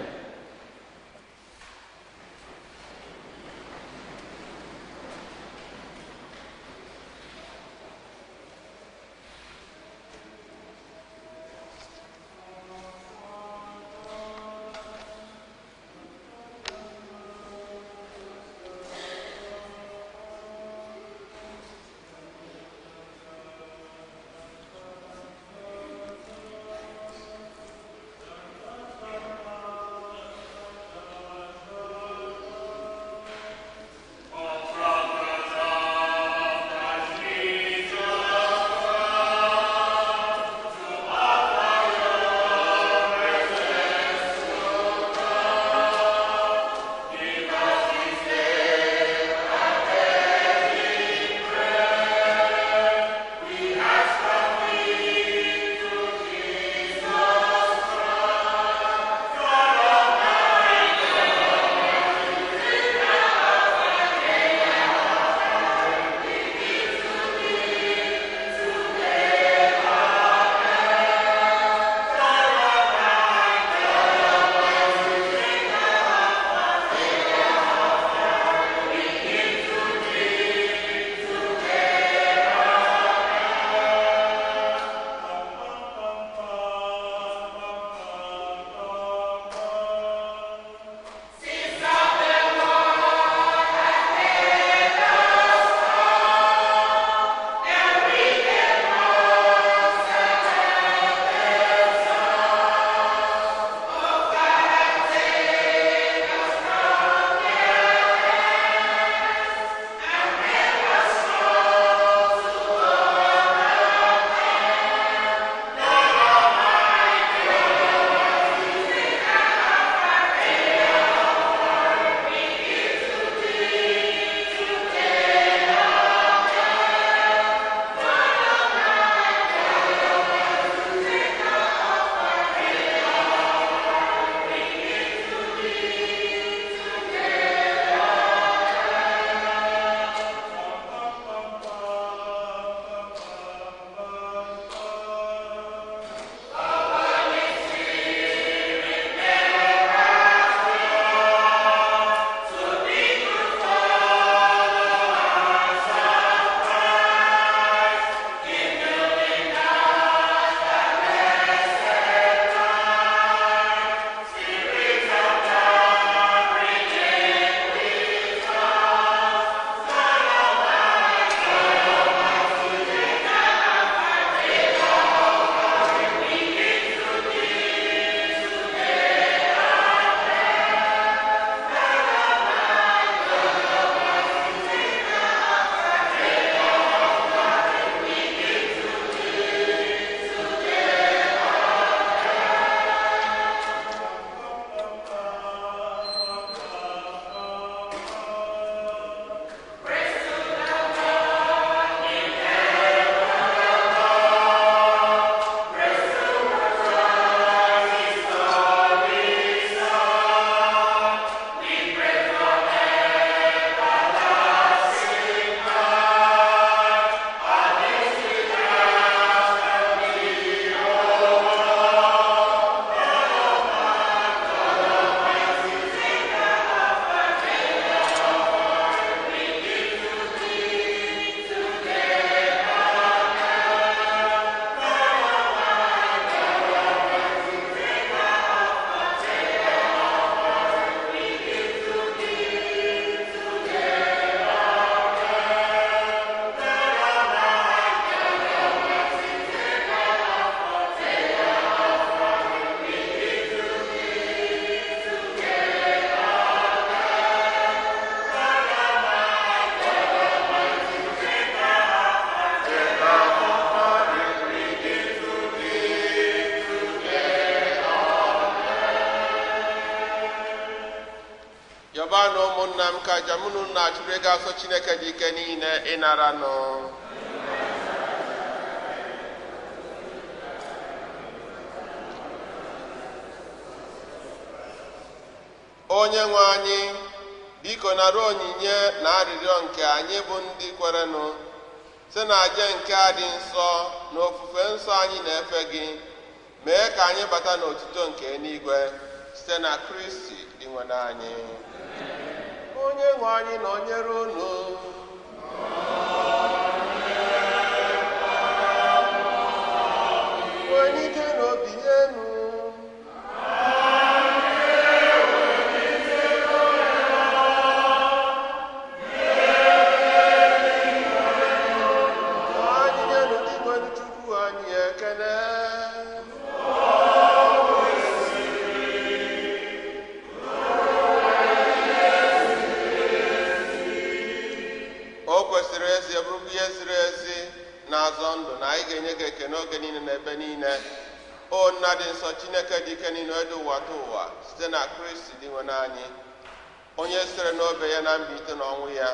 Ụmụnna m, ka aja mụ na unu na-achụrụ ego asọ Chineke dị ike niile ịnara nụ. Onye nwe anyị, biko nara onyinye na arịrịọ nke anyị bụ ndị kwerenụ, site na aja nke a dị nsọ na ofufe nsọ anyị na-efe gị, mee ka anyị bata n'otuto nke eluigwe site na Kristi dị nwe anyị. Onye nwe anyị nọnyere unu. Welite n'obi enu. Anyị nyenụ Dinwenụ Chukwu anyị ekele. O kwesịrị ezi, bụrụkwa ihe ziri ezi na-azọ ndụ na anyị ga-enye gị ekele oge niile na ebe niile. O Nna dị nsọ, Chineke dị ike niile, edu ụwa tụ ụwa, site na Kristi dị nwe anyị, onye sitere n'obe ya na mbilite n'ọnwụ ya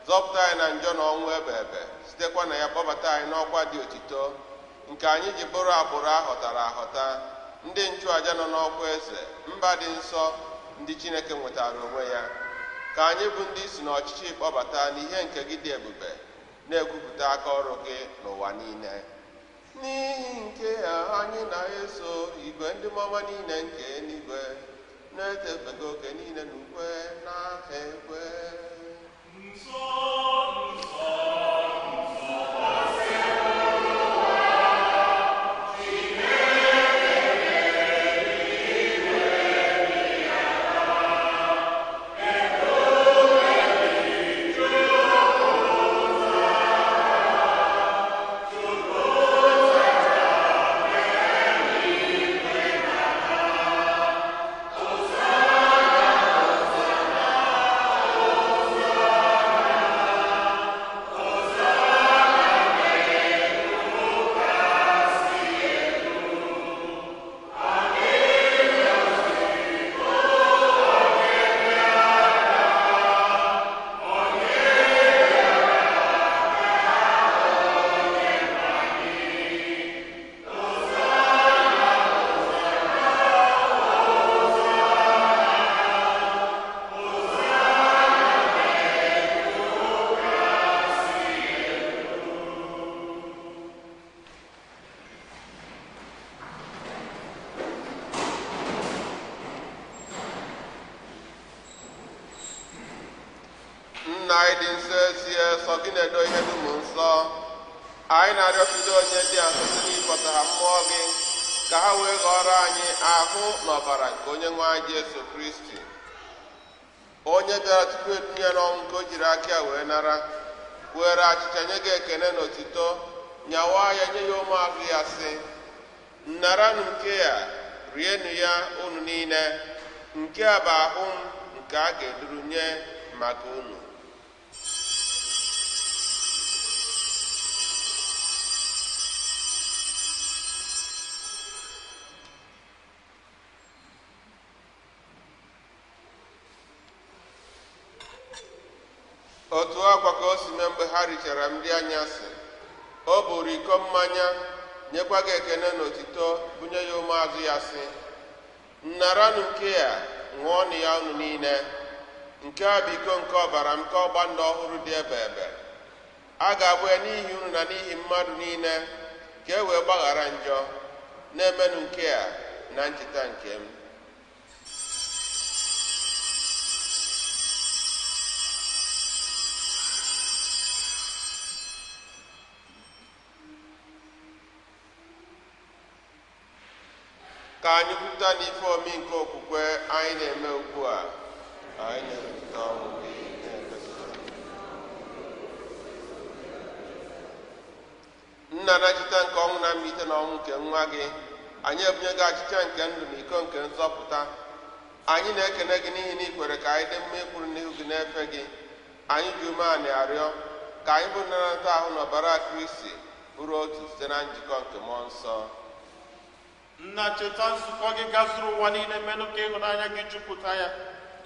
zọpụta anyị na njọ na ọnwụ ebe ebe, sitekwa na ya kpọbata anyị n'ọkwa dị otito nke anyị ji bụrụ agbụrụ ahọtara ahọta, ndị nchụaja nọ n'ọkwa eze, mba dị nsọ, ndị Chineke nwetara onwe ya. Ka anyị bụ ndị si n'ọchịchị kpọbata n'ihe nke gị dị ebube, na-ekwupụta aka ọrụ gị n'ụwa niile. N'ihi nke a anyị na-eso igwe ndị mmụọ niile nke eluigwe na-etefego oke niile n'ukwe na ekwe. Nna anyị dị nsọ ezie, sọ gị na-edo ihe dum nsọ. Anyị na-arịọbido onye dị a site n'ịkpọta ha mmụọ gị ka ha wee ghọrọ anyị ahụ na ọbara nke onye nwe anyị Jesu Kristi, onye bịara tupu edunye n'ọnwụ nke o jiri aka ya wee nara, were achịcha nye gị ekele na otito, nyawa ya nye ya ụmụazụ ya sị: naranụ nke a, rienụ ya unu niile, nke a bụ ahụ m nke a ga-eduru nye maka unu. Otu akwa ka o si mee mgbe ha richara nri anyasị, o buru iko mmanya, nyekwa gị ekele na otito, bunye ya ụmụazụ ya sị: naranụ nke a, ṅụọnụ ya unu niile, nke a bụ iko nke ọbara m nke ọgba ndụ ọhụrụ dị ebe ebe. A ga-abụ ya n'ihi unu na n'ihi mmadụ niile, ka e wee gbaghara njọ. Na-emenụ nke a na ncheta nke m. Ka anyị kwupụta n'ife omi nke okwukwe anyị na-eme ugbu a. Anyị na-ewepụta ọnwụ gị na-egosi. Nna, na ncheta nke ọnwụ na mbilite n'ọnwụ nke nwa gị, anyị ebunye gị achịcha nke ndụ na iko nke nzọpụta. Anyị na-ekene gị n'ihi na ị kwere ka anyị dị mma ịkwụrụ n'ihu gị na-efe gị. Anyị ji umeala arịọ ka anyị bụ nnanata ahụ na ọbara Kristi bụrụ otu site na njikọ nke mmụọ nsọ. Nna, cheta nzukọ gị gazuru ụwa niile, menụ ka ịhụnanya gị jupụta ya.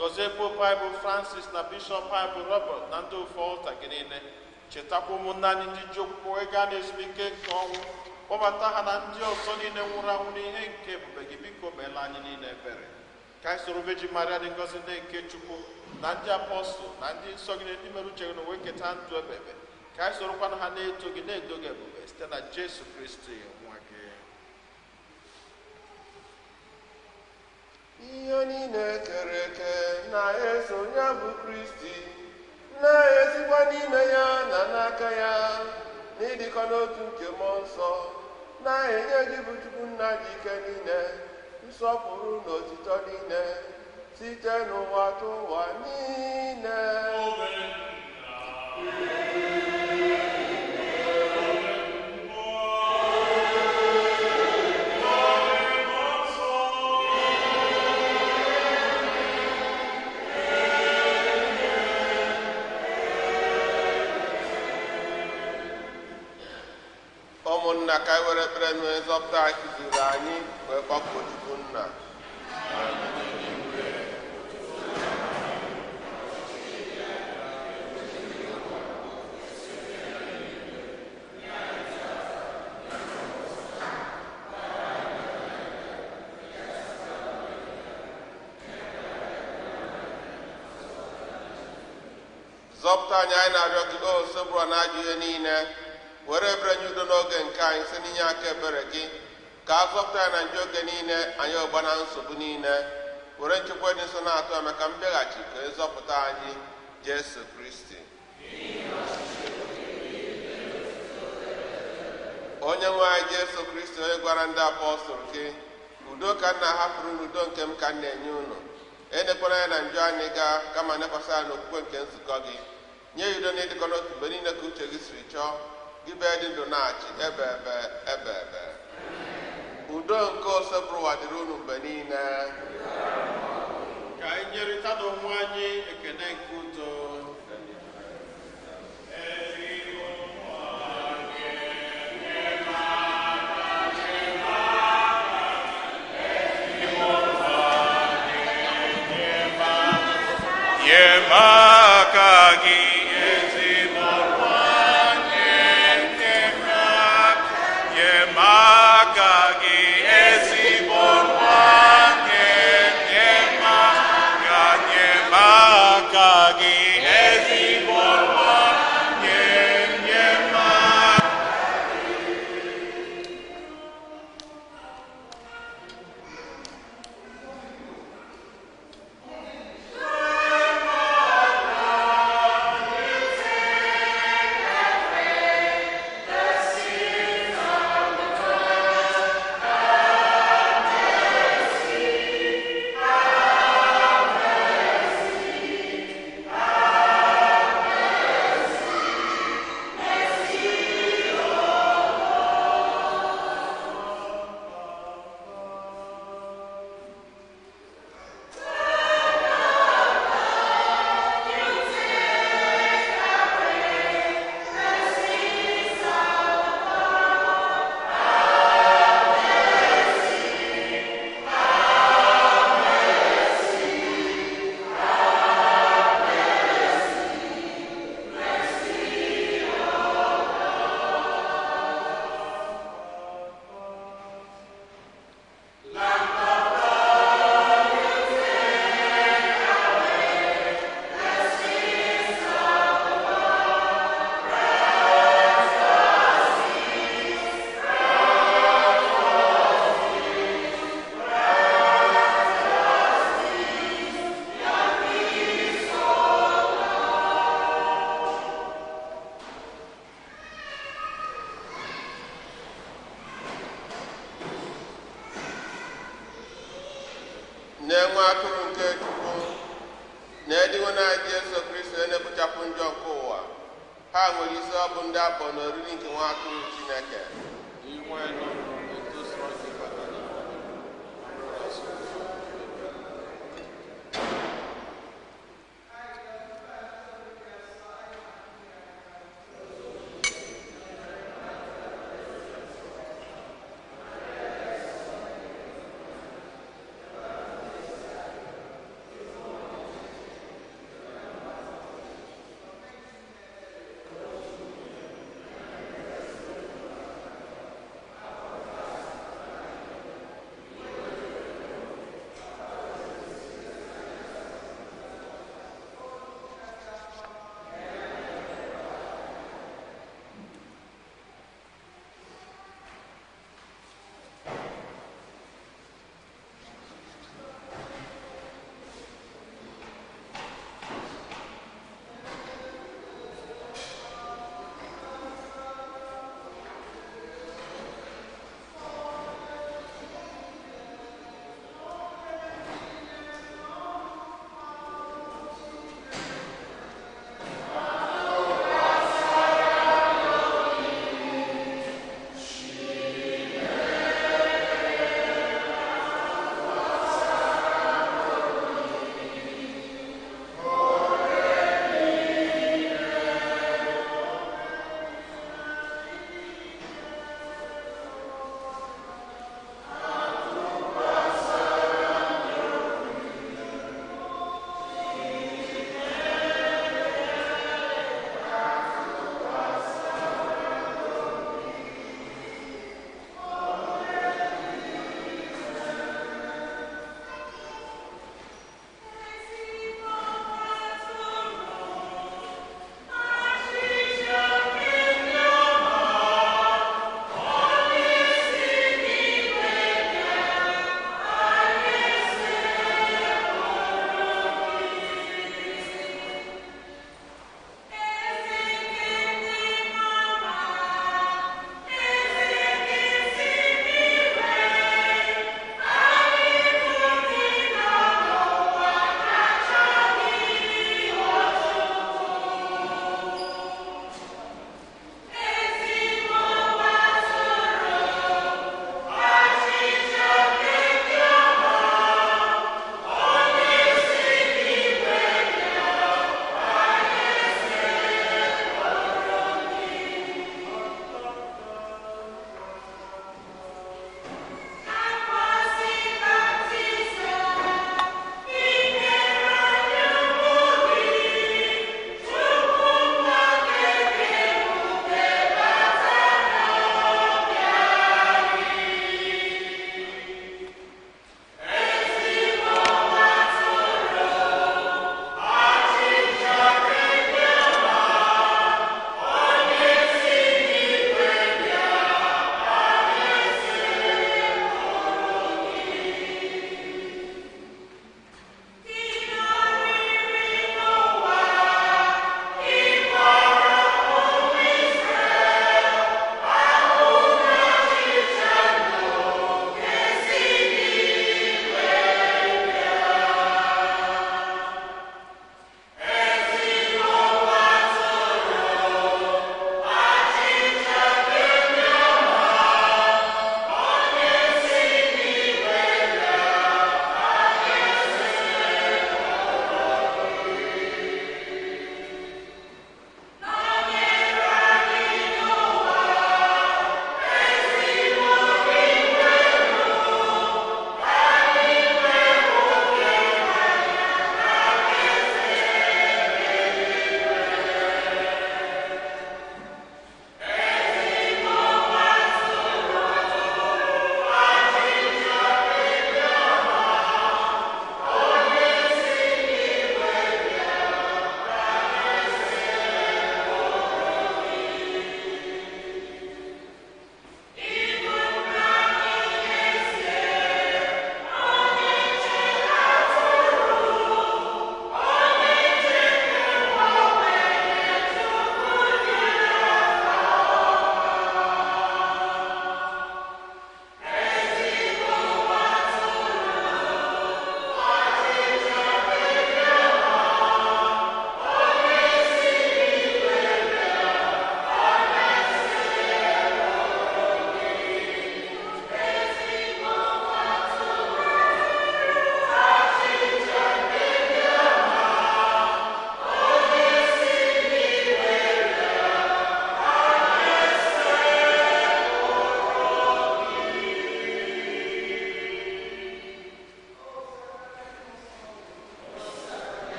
Gọzie Pope anyị bụ Francis na Bishọp anyị bụ Robert na ndị ofe ọlta gị niile. Chetakwa ụmụnne anyị ndị ji okwukwe wee gaa n'ezumike nke ọnwụ, kpọbata ha na ndị ọzọ niile nwụrụ anwụ n'ihe nke ebube gị. Biko meela anyị niile ebere, ka anyị soro Virgin Maria dị ngọzi, nne nke Chukwu, na ndị apọstụl na ndị nsọ gị, ndị mere uche gị na wee keta ndụ ebebe, ka anyị sorokwanụ ha na-eto gị, na-edo gị ebube, site na Jesu Kristi nwa gị. Ihe niile kere eke na-eso ya bụ Kristi, na-esikwa n'ime ya na n'aka ya, n'ịdịkọ n'otu nke Mmụọ Nsọ, na-enye gị bụ Chukwu Nna dị ike niile nsọpụrụ na otito niile, site n'ụwa tụ ụwa niile. Ụmụnna, ka anyị were ekpere na onye nzọpụta anyị kụziri anyị wee kpọkuo Chukwu Nna. Zọpụta anyị, anyị na-arịọ gị, o Osebụrụwa, na ajọ ihe niile. Were ebere nye udo n'oge nke anyị site n'inye aka ebere gị, ka a zọpụta anyị na njọ oge niile, anyị ọgba na nsogbu niile. Were nchekwa dị nsọ na-atụ ya maka mbịaghachi ka ịzọpụta anyị Jesu Kristi. Onye nwe anyị Jesu Kristi, onye gwara ndị apọstụl gị, udo ka m na-ahapụrụ unu, udo nke m ka m na-enye unu, elekwara anya na njọ anyị gaa, kama nekwasị anya n'okwukwe nke nzukọ gị. Nye ya udo na ịdịkọ n'otu mgbe niile ka uche gị siri chọọ, gị bee dị ndụ na-achị ebe ebe ebe ebe. Udo nke Osebụrụwa dịrị unu mgbe niile. Ka anyị nyerịta n'onwe anyị ekene nke udo. Nye m aka gị, ezigbo nwanyị, nye m aka. Nye m aka gị, ezigbo nwanyị, nye m aka. Nye m aka gị, ezigbo nwanyị, nye m aka. Na-enwe atụrụ nke Chukwu na-edinwe na Jesu Kristi, onye na-ekpochapụ njọ nke ụwa. Ha nwere isi ọ bụ ndị akpọ n'oriri nke nwa atụrụ Chineke. Inwe nọrọ etu sọrọ gị bata n'ime ụlọ.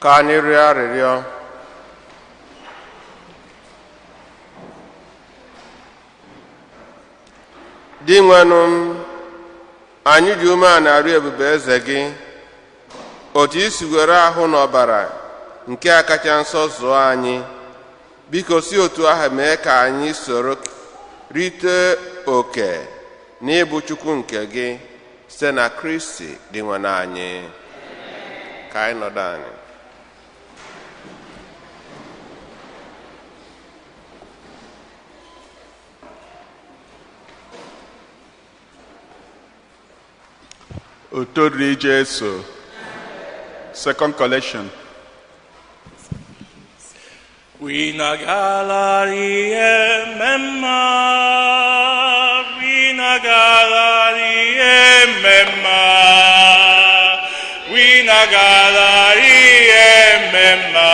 Ka anyị rịọ arịrịọ. Dị nwenụ m, anyị ji umeala arịọ ebube eze gị, otu i si were ahụ na ọbara nke a kacha nsọ zụọ anyị, biko si otu ahụ mee ka anyị soro rite oke n'ịbụ Chukwu nke gị site na Kristi dị nwenụ anyị. Ka anyị nọdụ anyị. Otito dịrị Jesu. Second collection. Winagalari emema, winagalari emema, winagalari emema,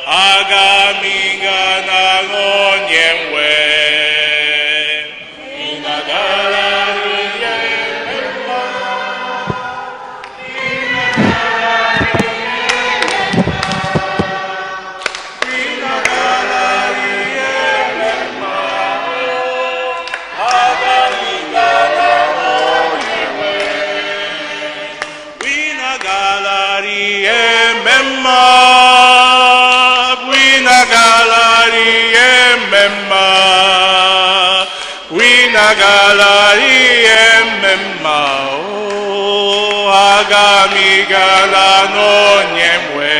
agamiga na onye nwe. Winagalari emema. Winagalari emema, winagalari emema, winagalari emema, oh, agamigala n'onye nwe.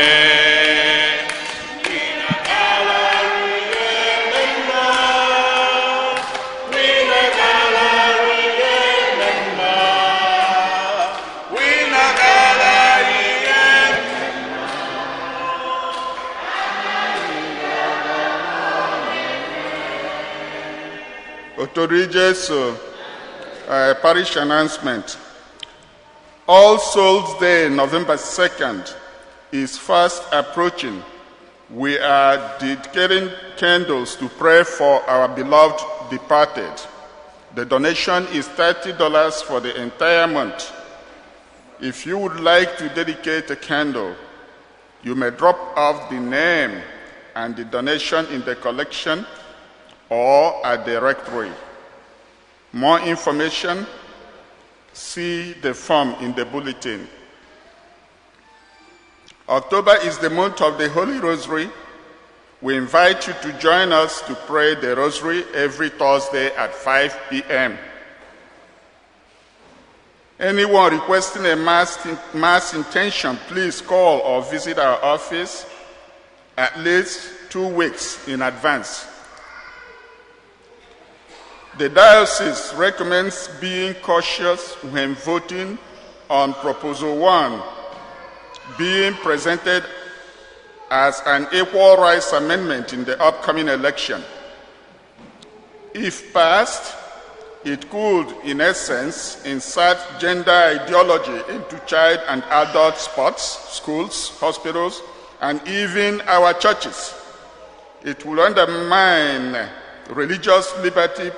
Winagalari emema, winagalari emema, winagalari emema. Otito dịrị Jesu. Parish announcement. All Souls Day, November 2nd, is fast approaching. We are dedicating candles to pray for our beloved departed. The donation is $30 for the entire month. If you would like to dedicate a candle, you may drop off the name and the donation in the collection or at the rectory. More information, see the form in the bulletin. October is the month of the Holy Rosary. We invite you to join us to pray the Rosary every Thursday at 5 p.m. Anyone requesting a mass intention, please call or visit our office at least 2 weeks in advance. The diocese recommends being cautious when voting on Proposal 1, being presented as an equal rights amendment in the upcoming election. If passed, it could, in essence, insert gender ideology into child and adult sports, schools, hospitals, and even our churches. It will undermine religious liberty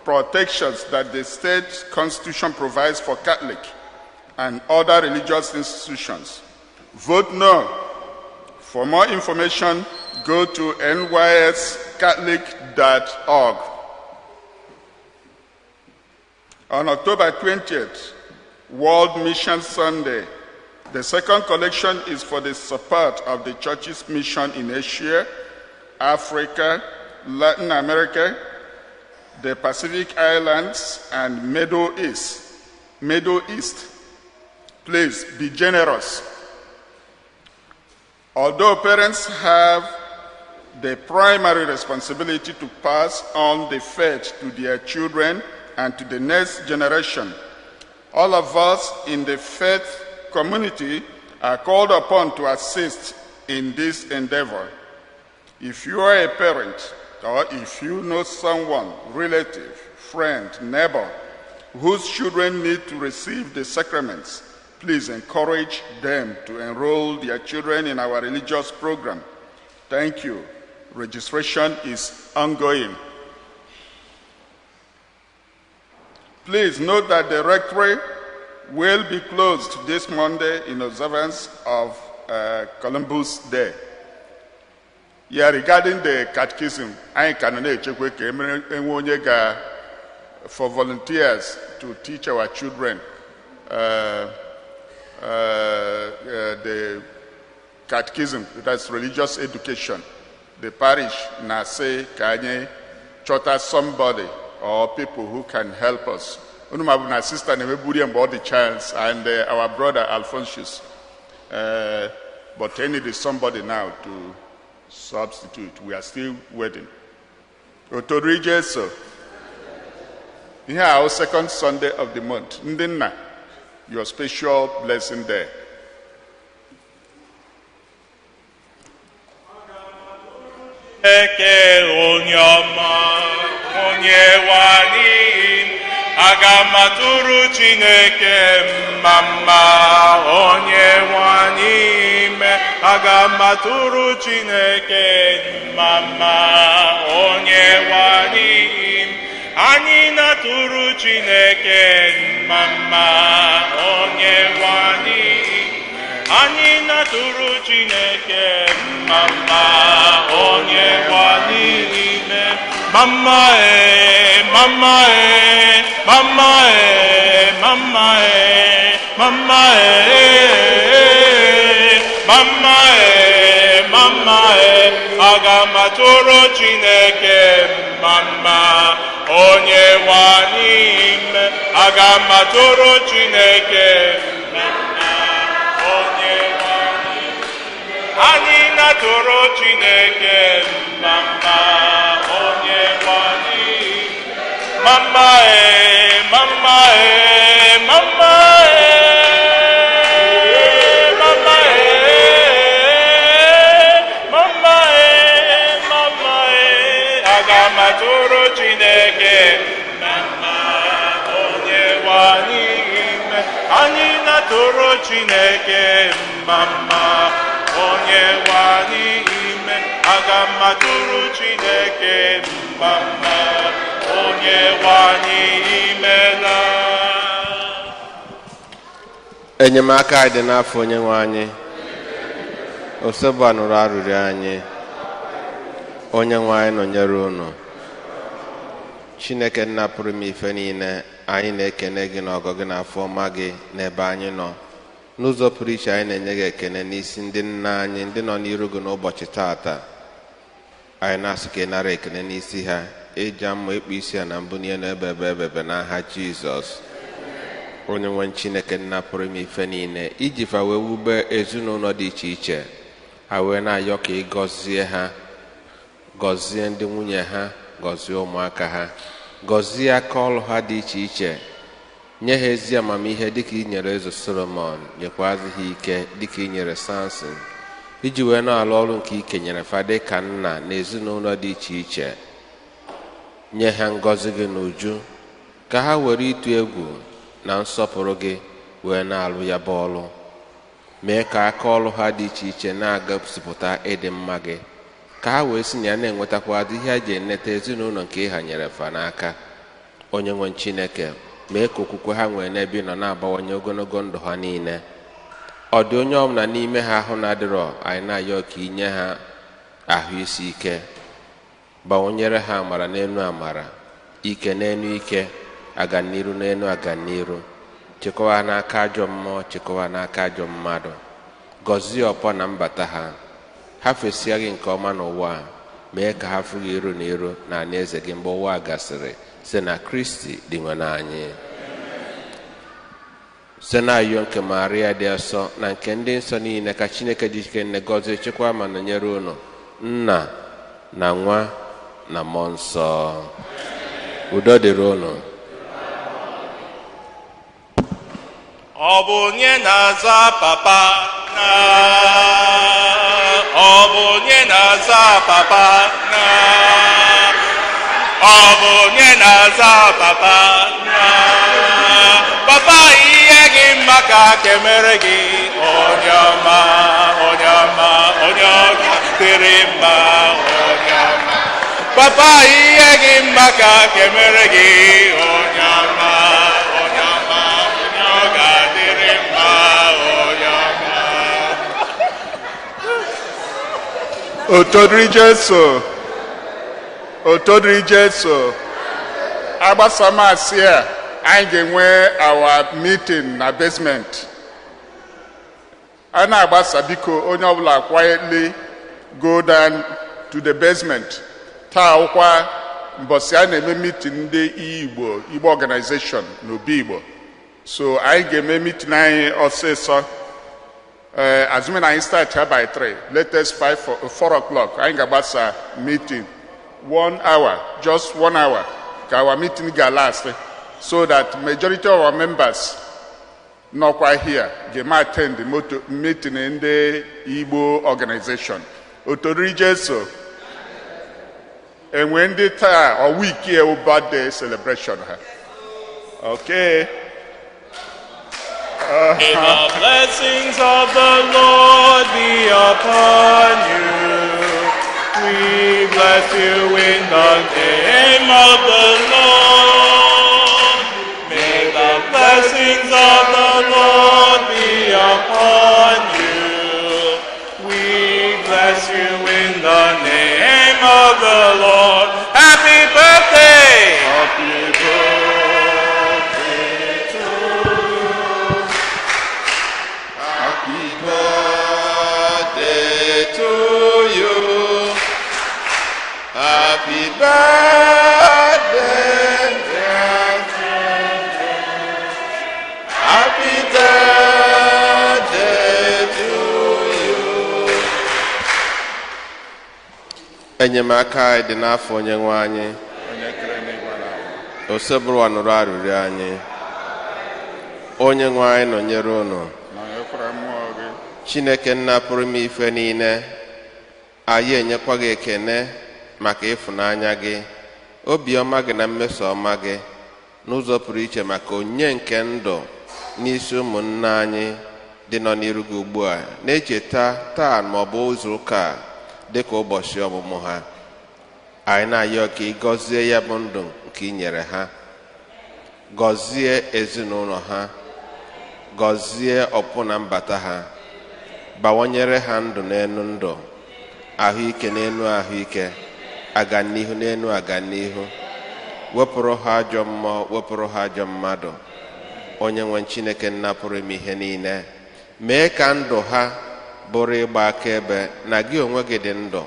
protections that the state constitution provides for Catholic and other religious institutions. Vote no. For more information, go to nyscatholic.org. On October 20th, World Mission Sunday, the second collection is for the support of the church's mission in Asia, Africa, Latin America, the Pacific Islands, and Middle East. Middle East. Please be generous. Although parents have the primary responsibility to pass on the faith to their children and to the next generation, all of us in the faith community are called upon to assist in this endeavor. If you are a parent, or if you know someone, relative, friend, neighbor, whose children need to receive the sacraments, please encourage them to enroll their children in our religious program. Thank you. Registration is ongoing. Please note that the rectory will be closed this Monday in observance of Columbus Day. Yeah, regarding the catechism, anyị ka nọ na-echekwa ka emere enwe onye ga for volunteers to teach our children the catechism, that's religious education. The parish na-asị ka anyị chọta somebody or people who can help us. Unu ma bụ na sister na-emeburu ya mgbe ọ dị chance and our brother Alphonsus. But they need somebody now to substitute. We are still waiting. Otoro Jesu. Ihe a second Sunday of the month. Ndị nna, your special blessing there. Eke onye ọma, onye nwanyị, aga m atụrụ Chineke mma mma, onye nwanyị ime, aga m atụrụ Chineke mma mma, onye nwanyị ime. Anyị na-atụrụ Chineke mma mma, onye nwanyị anyị na-atụrụ Chineke mma mma, onye nwanyị ime. Mama e, mama e, mama e, mama e, mama e, mama e, mama e, aga m atụrụ Chineke mma mma, onye nwanyị ime, aga m atụrụ Chineke mma mma, onye nwanyị. Anyị na-atụrụ Chineke mma mma, onye nwanyị. Mama e, mama e, mama e, mama e, mama e, mama e, aga m atụrụ Chineke mma mma, onye nwanyị ime. Anyị na-atụrụ Chineke mma mma, onye nwanyị ime, aga m atụrụ Chineke mma mma, onye nwanyị imela. Enyemaka anyị dị n'afọ onye nwe anyị. Osebụ nụrụ arịrịọ anyị. Onye nwe anyị nọnyere unu. Chineke nna pụrụ ime ife niile, anyị na-ekene gị n'ọgọ gị na afọ ọma gị n'ebe anyị nọ. N'ụzọ pụrụ iche anyị na-enye gị ekene n'isi ndị nna anyị ndị nọ n'iru gị n'ụbọchị taata. Anyị na-asị ka ị nara ekene n'isi ha, ịja mma ịkpụ isi ya na mbụ n'ihe na ebe ebe ebebe n'aha Jizọs. Onye nwe Chineke nna pụrụ ime ife niile, iji fa wee wube ezinụlọ dị iche iche, ha wee na-ayọ ka ị gọzie ha, gọzie ndị nwunye ha, gọzie ụmụaka ha, gọzie aka ọrụ ha dị iche iche, nye ha ezi amamihe dịka i nyere eze Solomon, nyekwazi ha ike dịka i nyere Samson, iji wee na-alụ ọrụ nke i kenyere fa dịka nna na ezinụlọ dị iche iche. Nye ha ngọzi gị n'uju, ka ha were ịtụ egwu na nsọpụrụ gị wee na-alụ ya bụ ọlụ. Mee ka aka ọlụ ha dị iche iche na-agosipụta ịdị mma gị, ka ha wee si na ya na-enwetakwa ihe a ji eneta ezinụlọ nke ị hanyere fa n'aka. Onye nwe Chineke, mee ka okwukwe ha nwee n'ebe ị nọ na-abawanye ogologo ndụ ha niile. Ọ dị onye ọbụla n'ime ha ahụ na-adịrọ, anyị na-ayọ ka inye ha ahụ isi ike, bawanyere ha amara n'elu amara, ike n'elu ike, aganiru n'elu aganiru, chekwa n'aka ajọ mmụọ, chekwa n'aka ajọ mmadụ. Gọzie ọpọ na mbata ha, ha fesia gị nke ọma n'ụwa a, mee ka ha fụ gị iru na iru na alaeze gị mgbe ụwa gasịrị, site na Kristi dị nwe anyị. Site na ayọ nke Maria dị asọ na nke ndị nsọ niile, ka Chineke ji ike nne gọzie, chekwa ma nọnyere unu, nna na nwa na mmụọ nsọ. Udo dịrị unu. Ọ bụ onye na-aza papa na, ọ bụ onye na-aza papa na, ọ bụ onye na-aza papa na, papa ihe gị mma ka kemere gị, onye ọma, onye ọma, onye ọma dịrị mma, onye ọma. Papa ihe gị mma ka kemere gị, onye ọma, onye ọma, onye ọ ga Otodiri Jesu. Otodiri Jesu. Agbasa maasị a, anyị ga-enwe our meeting na basement. A na-agbasa, biko, onye ọbụla quietly go down to the basement. Taa ụkwa mbọsị a na-eme meeting ndị Igbo, Igbo organization n'Obi Igbo. So anyị ga-eme meeting anyị ọsịsọ. Assuming anyị start here by 3, latest 5, 4 o'clock, anyị ga-agbasa meeting. 1 hour, just 1 hour, ka our meeting ga-last, so that majority of our members nọkwa here ga-eme attend the meeting ndị Igbo organization. Otoriri Jesu. Enwe ndị taa or week here birthday celebration ha. Okay. May the blessings of the Lord be upon you. We bless you in the name of the Lord. May the blessings of the Lord be upon you. We bless you in the name of the Lord. Happy birthday! Happy birthday to you. Happy birthday to you. Happy birthday, dear. Happy birthday to you. Enyemaka anyị dị n'afọ onye nwe anyị. Onye kere n'igwe na ala. Osebụrụwa nụrụ arịrịọ anyị. Onye nwe anyị nọnyere unu. Nọnyekwara mmụọ gị. Chineke nna pụrụ ime ife niile, anyị enyekwa gị ekene maka ịfụnanya gị, obiọma gị na mmeso ọma gị n'ụzọ pụrụ iche, maka onyinye nke ndụ n'isi ụmụnne anyị dị nọ n'iru gị ugbu a na-echeta taa ma ọ bụ izu ụka a dịka ụbọchị ọmụmụ ha. Anyị na-ayọ ka ị gọzie ya bụ ndụ nke ị nyere ha, gọzie ezinụlọ ha, gọzie ọpụ na mbata ha, bawanyere ha ndụ n'elu ndụ, ahụike n'elu ahụike, aganihu n'elu aganihu, wepụrụ ha ajọ mmụọ, wepụrụ ha ajọ mmadụ. Onye nwe Chineke nna pụrụ ime ihe niile, mee ka ndụ ha bụrụ ịgba akaebe na gị onwe gị dị ndụ.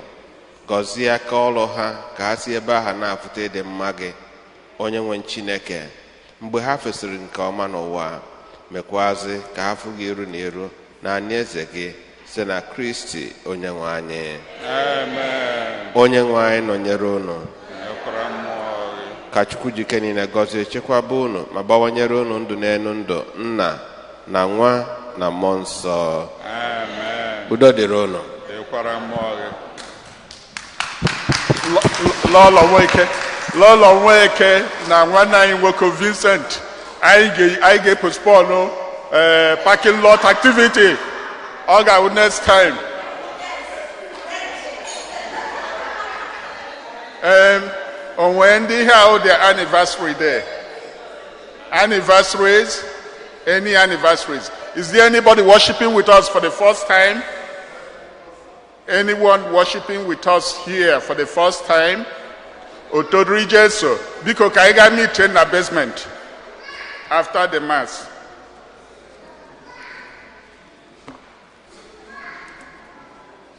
Gọzie aka ọrụ ha ka ha si ebe ahụ na-afụta ịdị mma gị. Onye nwe Chineke, mgbe ha fesịrị nke ọma n'ụwa, mekwazị ka ha fụ gị iru na iru na anyị eze gị, site na Kristi onye nwe anyị. Amen. Onye nwe anyị nọnyere unu. Nọnyekwara mmụọ gị. Ka Chukwu jike niile gọzie, chekwaba unu ma gbawanyere unu ndụ n'elu ndụ, Nna na Nwa na Mmụọ Nsọ. Amen. Udo dịrị unu. Dịkwara mmụọ gị. Lọlọ Nweke, Lọlọ Nweke na nwanne anyị nwoke Vincent, anyị ga-postpone parking lot activity. Ọ ga-awụ next time. Onwe ndị ihe ahụ their anniversary day, anniversaries, any anniversaries? Is there anybody worshiping with us for the first time? Anyone worshiping with us here for the first time? Otodiri Jesu. Biko, ka anyị gaa meet na basement after the mass.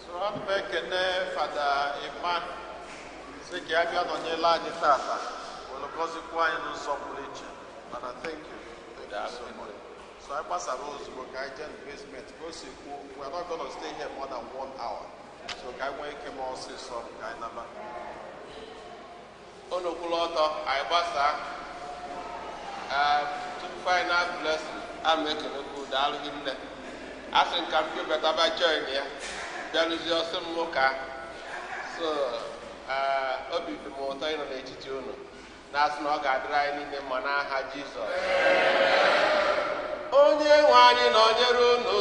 So ana m ekene Fada Emma sị ka ya bịa nọnyere anyị tata were gọzikwa anyị n'ụzọ pụrụ iche. Fada, thank you, thank you so much. So anyị gbasara ozugbo ka anyị jee na basement. Ka o si kwu, we are not gonna stay here more than one hour, so ka anyị nwee ike ma ọsịsọ ka anyị naba. Unu kwụrụ ọtọ, anyị gbasaa. Tupu final blessing, a m ekelekwu, daalụ gị nne. A sị nka m bịa join ya, bịarụzie ọsị m ụka. So obi dị m ụtọ ịnọ n'etiti unu, na-asị na ọ ga-adịrị anyị niile mma n'aha Jizọs. Onye nwe anyị nọnyere unu.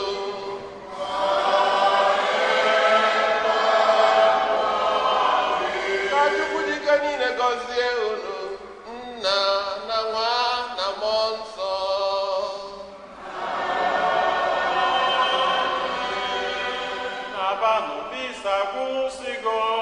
Ka Chukwu dike niile gọzie unu, Nna na Nwa na Mmụọ Nsọ. Na-abanụ. Olisa gwụsịgo.